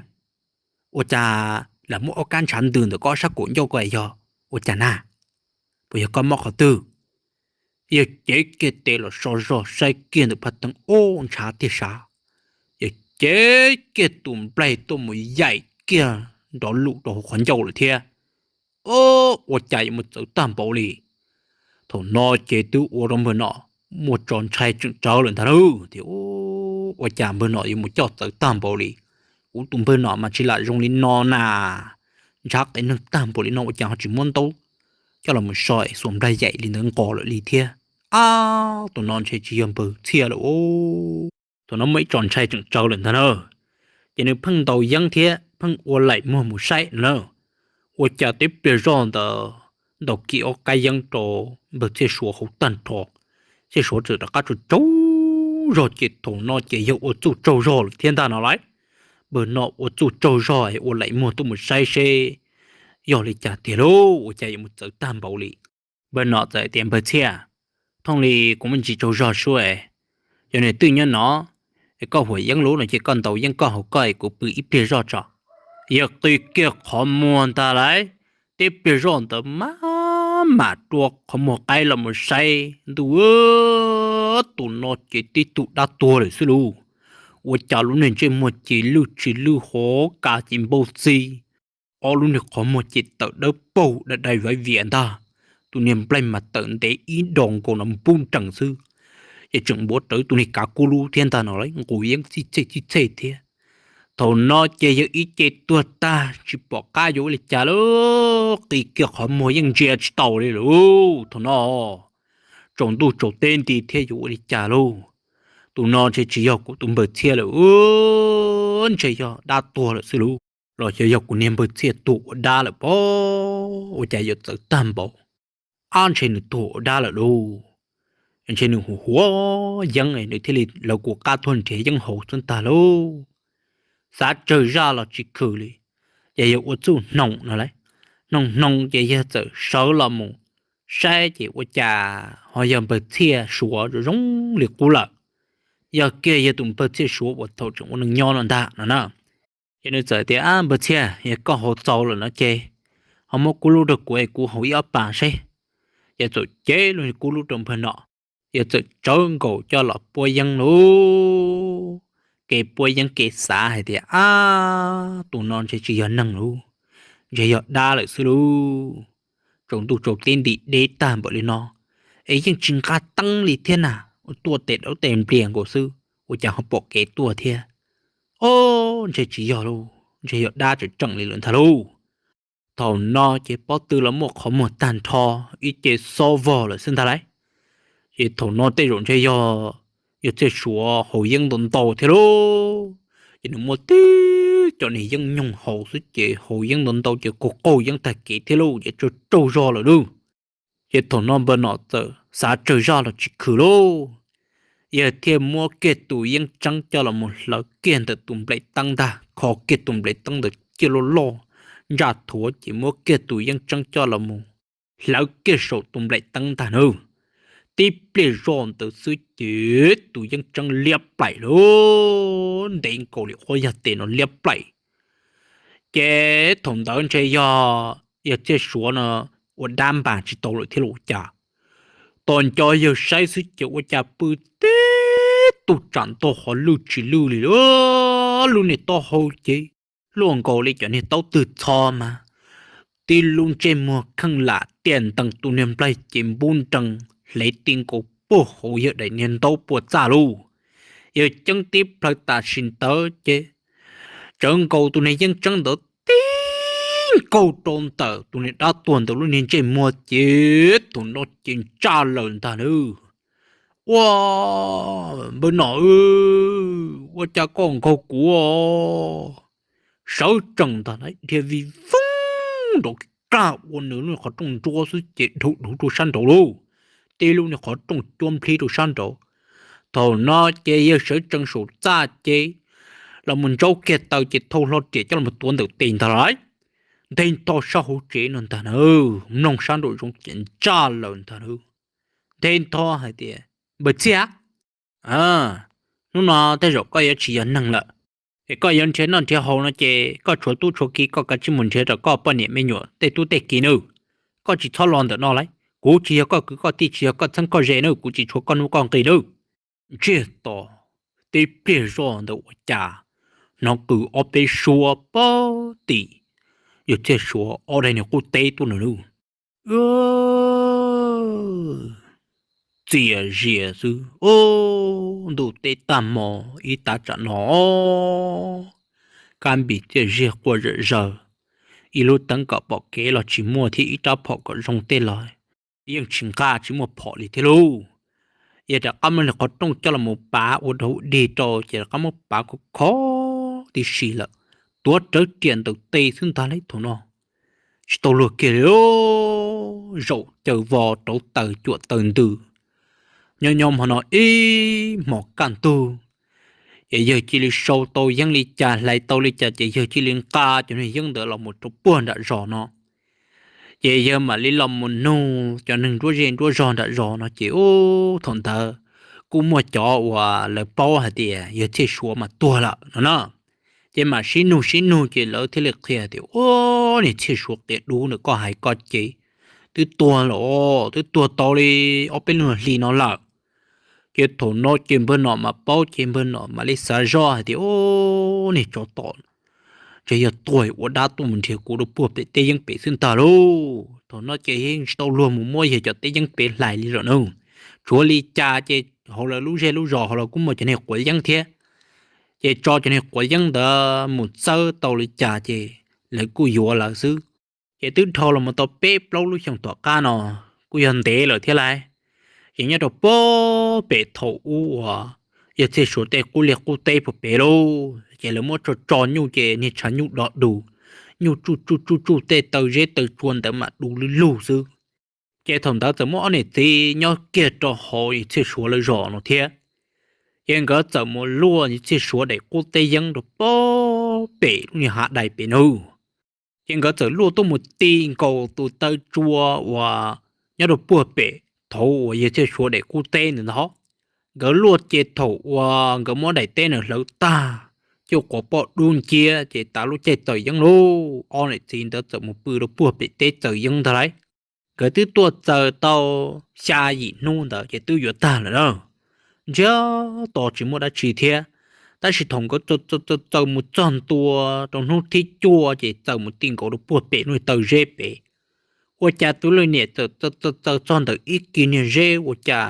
ua cas lam muaj ob kab ntshav ntws ntawm koj ob sab kaum ncauj ko yog ua cas na? Puas yog koj mob qhov twg? Yawg cev kiag tes los so zog saib kiag ntawm phaj teeb, ub, ntshav tiag sav. Yawg ces kiag tus nplaig tuaj mus yaim kiag nrov lum rau hauv qhov ncauj lawm thiab. Ua cas yuav mus txawv tag npaum li. Thaum no ces twb ua rau npawg Nom muaj tso ntshai tseem tsawv lawm ntag lauj. Tias ua cas npawg Nom yuav mus coj txawv tag npaum li. Kuv tus npawg Nom mas tsis lam zoo li no na. Ntshav qias neeg tag npaum li no ua cas ho tsis muab ntaub coj los so es xuas nplaig yaim li ntawd nqos lawm li thiab. Ab, tus no ntshe tsis yog npawg Txhiaj lawm. Thaum no muaj ib tso ntshai tseem tsawv lawm ntag na. Ces nws pheej ntaus yeeb thiab pheej ua laim muag mus saib no na. Ua cas tib pliag zoj ntawd ntaus kiag ob kab yeeb rau npawg Txhiaj Suav hauv tag nrho. Txhiaj Suav txawm rov qab tsaug tsaug zog ces thaum no ces yog ua txuj tsaug zog lawm thiab ntag no lauj. Npawg Nom ua txuj tsaug zog es ua laim muag tuaj mus saib seb yog li cas tiag lauj, ua cas yuav mus txawv tag npaum li. Npawg Nom txawm tias, Npawg Txhiaj, thooj li kuv muaj ntsis tsaug zog sub, cov niag twj nyob no, es koj huam yeeb lub no ces koj ntaus yeeb koj haus koj es kuv pw ib pliag zoj tso. Yog qi kiag qhov muag ntag lauj, tib pliag zoj ntawd mam mam rua qhov muag qaib los mus saib ntuj, tus no ces tib tug dab tuag lawm xwb lauj. Ua cas lub niag ntsej muag ces lwj tsis lwj hov, kas ces npau txi, ob lub niag qhov muag ces tawm dawb paug dai dai vaiv vias ntag. Tus niag nplaig mas tawm ntev ib do nkaus no npub nrees xwb, ces tseem npuav rawv tus niag kav kub lub thiab ntag no lauj, nqus yeeb txij txhej txij txhej thiab. Thaum no ces yawg ib ce tuag tag tsis pom qab yuav ua li cas lauj, qi kiag qhov muag yeej ntsia tsis taus li lauj. Thaum no tsaus ntuj tsaus teb nti thiab yuav ua li cas lauj. Tus no ntshe tsis yog kuv tus npawg Txhiaj lawm, ntshe yog dab tuag lawm xwb lauj, los xyov yog kuv niag npawg Txhiaj tuag ua dab lawm pob, ua cas yuav txawv tag npaum. Ab, ntshe nws tuag ua dab lawm lauj. Ntshe nws hu huav yeeb nws thiaj li lawv kuv qab tuaj nrhiav yeeb haus xwb ntag lauj. Xav tsawg zaj los tsis khwm li, ces yawg ua txuj hnoos no lauj. Hnoos hnoos ces yawg txawm sawv los mus saib ces ua cas ho yog npawg Txhiaj Suav zoo zoo li qub lawm. Yog kiag yog tus npawg Txhiaj Suav uas thaum tseem ua neej nyob no ntag no na. Ces nws txawm tias, Ab, npawg Txhiaj, yog koj haus txaus lawm no ces ho muab kub lub rau kuv es kuv haus ib ob pas seb. Ces txawm cev lub kub lub rau npawg Nom, yawg txawm tsawv nkaus coj los puab yeeb lauj. Kev puab yeeb kev xav hais tias, Ab, tus no ntshe tsis yog neeg lauj, ntshe yog dab lawm xwb lauj. Tsaus ntuj tsaus teb nti deb tag npaum li no es yeej tsis nqa teeb li thiab na, ua tuaj tes daub tes nplias nkaus xwb ua cas ho pom kev tuaj thiab. Ob, ntshe tsis yog lauj, ntshe yog dab tseem tseem li lawm ntag lauj. Thaum no ces pob tw los muaj qhov muag tag nrho, ib ce xob vog lawm xwb ntag lauj. Ces thaum no tej zaum ntshe yog yawg Txhiaj Suav haus yeeb ntau ntau thiab lauj. Ces nws muaj tib co niag yeeb nyoog haus xwb ces haus yeeb ntau ntau ces qaug qaug yeeb tag kev thiab lauj, ces tsaug tsaug zog lawm lauj. Ces thaum no npawg Nom txawm xav tsawg zaj los tsis khwm lauj, yawg thiaj muab kiag tus yeeb tseeb coj los mus hlawv kiag ntawm tus nplaim teeb ntag, kho kiag tus nplaim teeb ntawd ciaj loj loj ntsaj thuav ces muab kiag tus yeeb tseeb coj los mus hlawv kiag saum tus nplaim teeb ntag nawb. Tib pliag zoj ntawd xwb ces tus yeeb tseeb liab plaim lauj, ntev nkaus li ob yag tes no liab plaim. Ces thaum ntawd ntshe yog yawg Txhiaj Suav no ua dab npas tsis tau lawm thiab los ua cas, tos nco yawg saib xwb ces ua cas pw tib tug tsam ntog qhov lwj tsis lwj li, lub niag taub hau ces luaj nkaus li cov niag taub twg txho mas, tib lub ntsej muag kheej lam tiaj ntees, tus niag nplaig ces npub nrees hle ti nkaus puag hauv yawg daim niag ntaub puag txaj lauj. Yawg ceeb tib plhaw tam sim ntawd ces tsawv nkaus tus niag yeeb tseeb ntawd tib nkaug rau ntawm tus niag dab tuag ntawd lub niag ntsej muag ces tus no ces ntsaj lawm ntag nawb. Ua, npawg Nom, ua cas koj nkaug kuv? Sawv tsees ntag lauj, dhia vij voog nraum kag ua nws lub niag qhov rooj nruab xwb ces dhau dhuv rau sab nraud lauj. Tib lub niag qhov rooj cuab nplhib rau sab nraud. Thaum no ces yawg sawv tsees saum txaj ces los mus ntsaub kiag taw ces thau hlo riam coj los tuav ntawm tes ntag lauj. Nteg ntho sab hauv tsev no ntag na, mloog sab nraum zoov ces ntsaj lawm ntag na. Nteg ntho hais tias, Npawg Txhiaj, hnub no tej zaum koj yuav tsis yog neeg lawm, es koj yuav nrhiav noj nrhiav haus no ces koj tshuav tub tshuav ki koj kav tsij mus nrhiav rau koj poj niam me nyuam tej tub tej ki nawb. Koj tsis txhob los ntawm no lauj, kuv tsis yog koj kwv koj tij, tsis yog koj txheeb koj ze nawb, kuv tsis tshuav koj nuj koj nqis nawb. Ntsiag to, tib pliag zoj ntawd ua cas hnov qw ob peb suab pag tim yawg Txhiaj Suav ob daim niag qub teb tuaj no lauj. Txias zias xwb, ntuj teb tag hmo ib tav tsam no, kab npis txias zias quaj zom zaws, ib lub teeb kom pom kev los tsis muaj thiab ib rab phom kom zoo tej los yeej tsis nqa tsis muaj phom li thiab lauj. Yog rov qab muab li qhov rooj coj los pav ua dog dig rau ces rov qab muab pav khov kho tib si lawm, tuav rawv riam ntawm tes xwb ntag lauj thaum no. Tsis tau luag kiag li, zaum caws vos rauv taws cuam taws ntws, nyob nyob hmo no ib hmos kaj ntug, ces yawg cia li sau tau yeeb li cas hlais tau li cas ces yawg cia li nqa cov niag yeeb ntawd los mus rau puag nram zos no. Ces yawg mam li los mus nug cov neeg nruab zej nruab zog nram zos no ces ub thaum ntawd kuj muaj cov uas lawv paub hais tias yawg Txhiaj Suav mas tuag lawm no na. Ces mam sib nug sib nug ces lawv thiaj li qhia tias ub, niag Txhiaj Suav qias dub ntawm koj hais ko ces twb tuag lawm, twb tuag tau li ob peb lub hli no lawm. Ces thaum no ces npawg nom mas paub ces npawg nom mam li xav zoj hais tias ub, niag tsov tom ntshe yog tuag ua dab tuaj mus nrhiav kuv rau puag pem teb yeeb pem xwb ntag lauj. Thaum no ces yeej tsis tau luag mus muab yawg cov teb yeeb pem hlais li lawm na. Tshuav li cas ces hauv lawv lub zej lub zos hauv los kuj muaj cov niag quav yeeb thiab, ces tso cov niag quav yeeb ntawd mus txawb tau li cas ces lawv kuj yuav lawv xwb. Ces twb dhau los mus tau peb plaub lub xyoo tom qab no kuj yog ntev lawm thiab lauj. Ces nyob rau puag pem thaum ub uas yawg Txhiaj Suav tej qub liaj qub teb puag pem lauj, ces lawv muab tso tso nyuj ces niag tshav nyuj do dus, nyuj tsuj tsuj tsuj tsuj tej taw zeb taw tsua ntawd mam du lug lug xwb. Ces thaum ntawd txawm muaj ob niam txiv nyob kiag rau hauv yawg Txhiaj Suav lawv zos no thiab. Ces nkawd txawm mus luaj yawg Txhiaj Suav daim qub teb yeeb rau puag pem lub niag hav dais pem nawb. Ces nkawd txawm luaj tuaj mus ti nkaus tus taw tsua uas nyob rau puag pem thaum uas yawg Txhiaj Suav daim qub teb ntawd ntag. Nkawd luaj ces thaum uas nkawd muab daim teb ntawd hlawv tag, cuaj quav poj dub nciab ces tav lub caij txaws yeeb lauj, ob niam txiv ntawd txawm mus pw rau puag pem teb txaws yeeb ntag lauj. Nkawd twb tuaj txaws tau xya yim hnub ntawd ces twb yuav tag lawm na. Ntsiag to tsis muaj dab tsi thiab, tab sis thaum nkawd txaws mus txog ntua rau hnub thib cuaj ces txaws mus ti nkaus rau puag pem lub taw zeb pem, ua cas tus leej niam txawm txaws txog ntawm ib kis niag zeb ua cas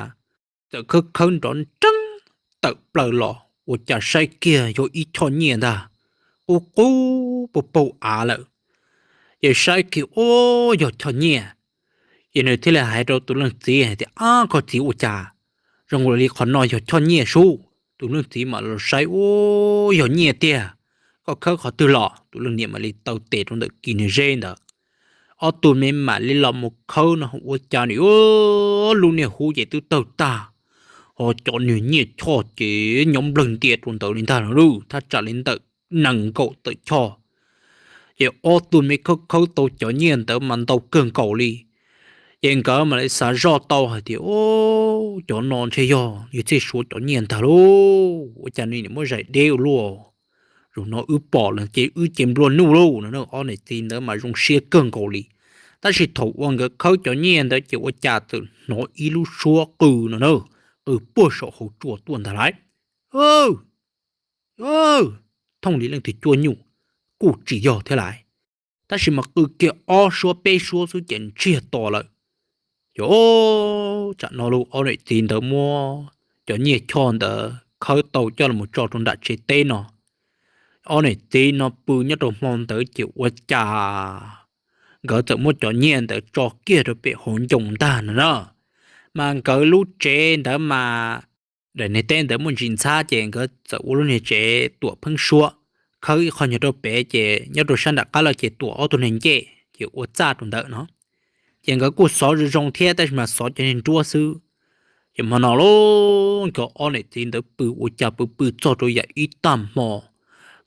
txawm khawb khawb nrov nreeb tawm plaws los ua cas saib kiag yog ib choj nyiaj ntag, qub qub paug paug av lawm. Ces saib kiag ub yog choj nyiaj, ces nws thiaj li hais rau tus leej txiv hais tias, Ab, koj txiv, ua cas zoo li qhov no yog choj nyiaj sub? Tus leej txiv mam los saib ub yog nyiaj tiag, koj khawb qhov twg los? Tus leej niam mam li taw tes rau ntawm kis niag zeb ntawd. Ob tug me mam li los mus khawb no ua cas nim lub niag hub ces twb tawg tag, ho cov niag nyiaj choj ces nyob nplawg ntia rau ntawd li ntag lauj, thaj tsam li ntawm nees nkaum tawm choj. Ces ob tug me khawb khawb tau cov nyiaj ntawd mas ntau kawg nkaus li. Ces nkawd mam li xav zoj tau hais tias, Ub, cov no ntshe yog yawg Txhiaj Suav cov nyiaj ntag lauj, ua cas nws muab zais deb ua luaj? Zaum no wb pom lawm ces wb ces nplua nuj lauj no na. Ob niam txiv ntawd mas zoo siab kawg nkaus li. Tab sis thaum uas nkawd khawb cov nyiaj ntawd ces ua cas txawm hnov ib lub suab qw no na, qw puag saum hauv tsua tuaj ntag lauj. Thooj li leej twg cuab nyuj, kuj tsis yog thiab lauj, tab sis mas qw kiag ob suab peb suab xwb ces ntsiag to lawm. Ces tsam no lauj, ob niam txiv ntawd muab cov nyiaj choj ntawd khawb tau coj los tso rau nram tsev teb no. Ob niam txiv no pw nyob rau hmo ntawd ces ua cas nkawd txawm muab cov nyiaj ntawd tso kiag rau pem hauv ncoo ntag no na. Mas nkawd lub tsev ntawd mas daim niag teb ntawd muaj ntsis ntxhab ces nkawd txawm ua lub niag tsev tuam pheeb suab, khawb ib qho nyuag rau pem ces nyob rau sab nram qab lawm ces tuam ob tug niag ncej ces ua txaj rau ntawd no. Ces nkawd kuj xov zoo zoo thiab tab sis mas xov cov niag nruab xwb. Ces hmo no lauj, nkawd ob niam txiv ntawd pw ua cas pw pw txog rau yam ib tag hmo,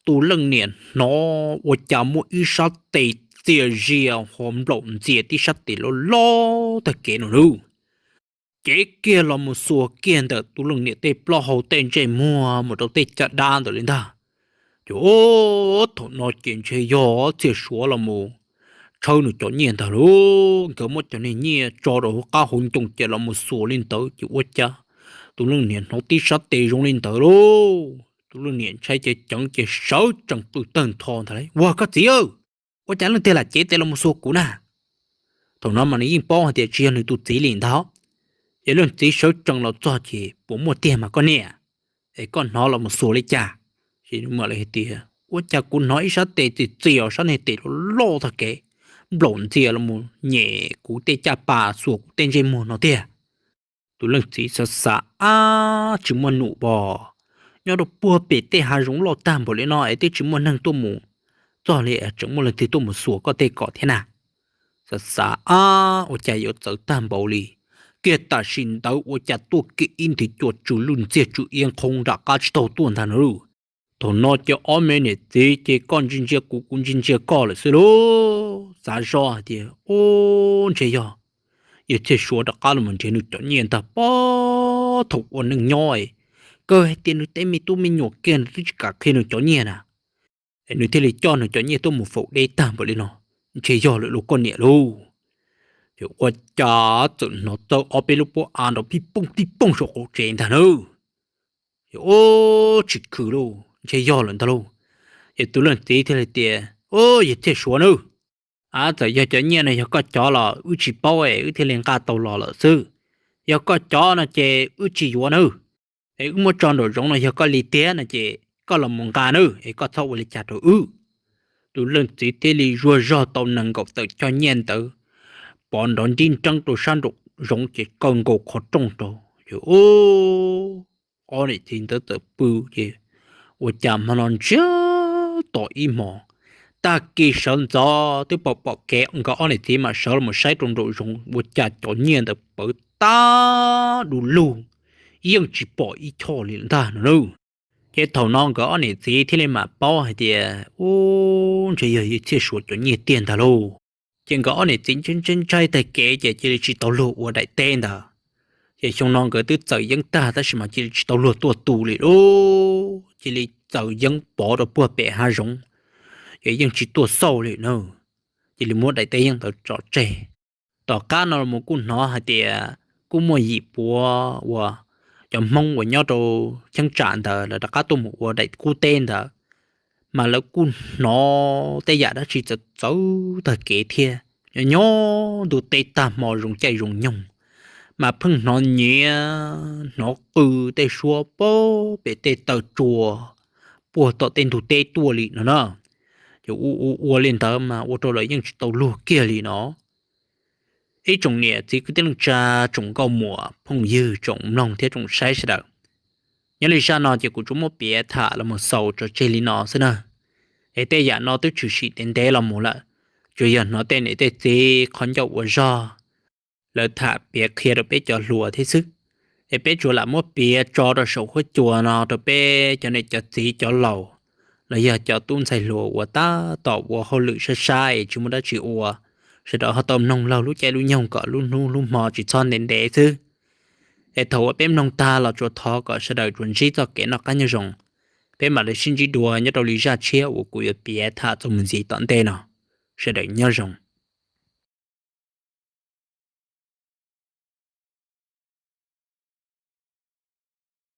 tus leej niam hnov ua cas muaj ib sab tes txias zias ho nplaum ntxias tib sab tes loj loj tag kev no lauj. Cev kiag los mus xuas kiag ntawm tus leej niam tej plaub hau tej ntsej muag mus rau tej caj dab ntawd li ntag. Ces thaum no ces ntshe yog Txhiaj Suav los mus tshawb nws cov nyiaj ntag lauj. Nkawd muab cov niag nyiaj tso rau hauv qab hauv ncoo ces los mus xuas li ntawd ces ua cas tus leej niam hnov tib sab tes zoo li ntawd lauj. Tus leej niam ntshai ces ceev ces sawv tsees qw tawg ntho ntag lauj, ua koj txiv, ua cas leej twg lam cev tes los mus xuas kuv na? Thaum no mas nws yeej paub hais tias tsis yog nws tus txiv li ntag. Ces leej txiv sawv tsees los txog ces, puas muaj tiag mas koj niam? Es koj hnov los mus xuas li cas? Ces nws mam li hais tias, ua cas kuv hnov ib sab tes txias txias, sab niag tes loj loj tag kev, nplaum ntxias los mus nyem kuv tej caj pas, xuas kuv tej ntsej muag no tiag. Tus leej txiv xav xav, ab, tsis muaj num pos, nyob rau puag pem tej hav zoov loj tag npaum li no es twb tsis muaj neeg tuaj mus txog li, tseem muaj leej twg tuaj mus xuas koj tej kom thiab na? Xav xav, ab, ua cas yuav txawv tag npaum li. Kiag tam sim ntawd ua cas tuaj kiag ib nthwv cua tsw lwj ntxiag tsw iab nqhoob nram qab tsis taug tuaj ntag no lauj. Thaum no ces ob me niam txiv ces koj ntsia ntsia kuv, kuv ntsia ntsia koj lawm xwb lauj. Xav zoj hais tias, ub, ntshe yog yawg Txhiaj Suav rov qab los nrhiav nws cov nyiaj ntag pob. Thaum ua neej nyob es kawg hais tias nws tej me tub me nyuam kiag nws twb tsis kam qhia nws cov nyiaj na, es nws thiaj li coj nws cov nyiaj tuaj mus faus deb tag npaum li no. Ntshe yog lawm lauj koj niam lauj. Ces ua cas txawm hnov txawv ob peb lub pob av nrov pij pooj pij pooj saum qaum tsev ntag nawb. Ces ub, tsis khwv lauj, ntshe yog lawm ntag lauj. Ces tus leej txiv thiaj li tias, ub, yawg Txhiaj Suav nawb, a, txawm yog cov nyiaj no yog koj cov los wb tsis paub es wb thiaj li nqa tau los lawm xwb. Yog koj cov no ces wb tsis yuav nawb. Es wb muab tso nraum zoov no yog koj li tiag no ces koj los mus nqa nawb, es koj txhob ua li cas rau wb. Tus leej txiv thiaj li zuag zog tau nees nkaum tawm cov nyiaj ntawd, pov nrov nrib nreeb rau sab nraum zoov ces kaw nkaus qhov rooj rau. Ces ub, ob niam txiv ntawd txawm pw ces ua cas hmo no ntsiag to ib hmos. Tag kis sawv ntxov twb pom pom kev, nkawd ob niam txiv mam sawv los saib rau nraum zoov ua cas cov nyiaj ntawd pawv tag du lug, yeej tsis pom ib choj li ntag no nawb. Ces thaum no nkawd ob niam txiv thiaj li mam paub hais tias, ub, ntshe yog yawg Txhiaj Suav cov nyiaj tiag ntag lauj. Ces nkawd ob niam txiv ntshai ntshai ntshai tag kev ces cia li tsis tau luag ua daim teb ntawd. Ces xyoo no nkawd twb txawm yeeb tag tab sis mas cia li tsis tau luag tuaj tu li lauj, cia li txawm yeeb pov rau puag pem hav zoov, ces yeej tsis tuaj xauj li na. Cia li muab daim teb yeeb ntawd tso tseg. Tom qab no los kuj hnov hais tias kuj muaj yim puav uas cov Hmoob uas nyob rau cheeb tsam ntawd lawv rov qab tuaj mus ua daim qub teb ntawd, mas lawv kuj hnov tej yam dab tsi txawv txawv tag kev thiab. Nyob nyob ntuj teb tag hmo zoo caij zoo nyoog, mas pheej hnov nyiav hnov qw tej suab puag pem tej taw tsua puag tom tej ntug teb tuaj li no na. Ces ua ua ua li ntawd mas ua rau lawv yeej tsis tau luag kiag li no. Ib tsoom niam txiv kwv tij neej tsa, tsoom nkauj muam phooj ywg, tsoom mloog thiab tsoom saib sawv daws, nyob li zaj no ces kuv tsuas muab piav tham los mus xaus tso tseg li no xwb na. Es tej yam no twb tshwm sim ntev ntev los mus lawm, tsuas yog hnov tej niam tej txiv qhov ncauj ua zog lawv tham piav qhia rau peb cov hluas thiab xwb. Es peb tsuas lam muab piav tso rau saum huab cua no rau peb cov niam cov txiv cov laus los yog cov tub ntxhais hluas uas tab tom ua hauj lwm sab sab es tsis muaj dab tsi ua, sawv daws ho tau mloog laug lub caij lub nyoog kom lub hnub lub hmo tsis txhob ntev ntev xwb. Es thaum uas peb mloog tag los tsuas thov kom sawv daws tsuas ntsib txoj kev noj qab nyob zoo. Peb mam li sib ntsib dua nyob rau li zaj tshiab uas kuv yuav piav tham txuas mus ntxiv tom ntej no. Sawv daws nyob zoo.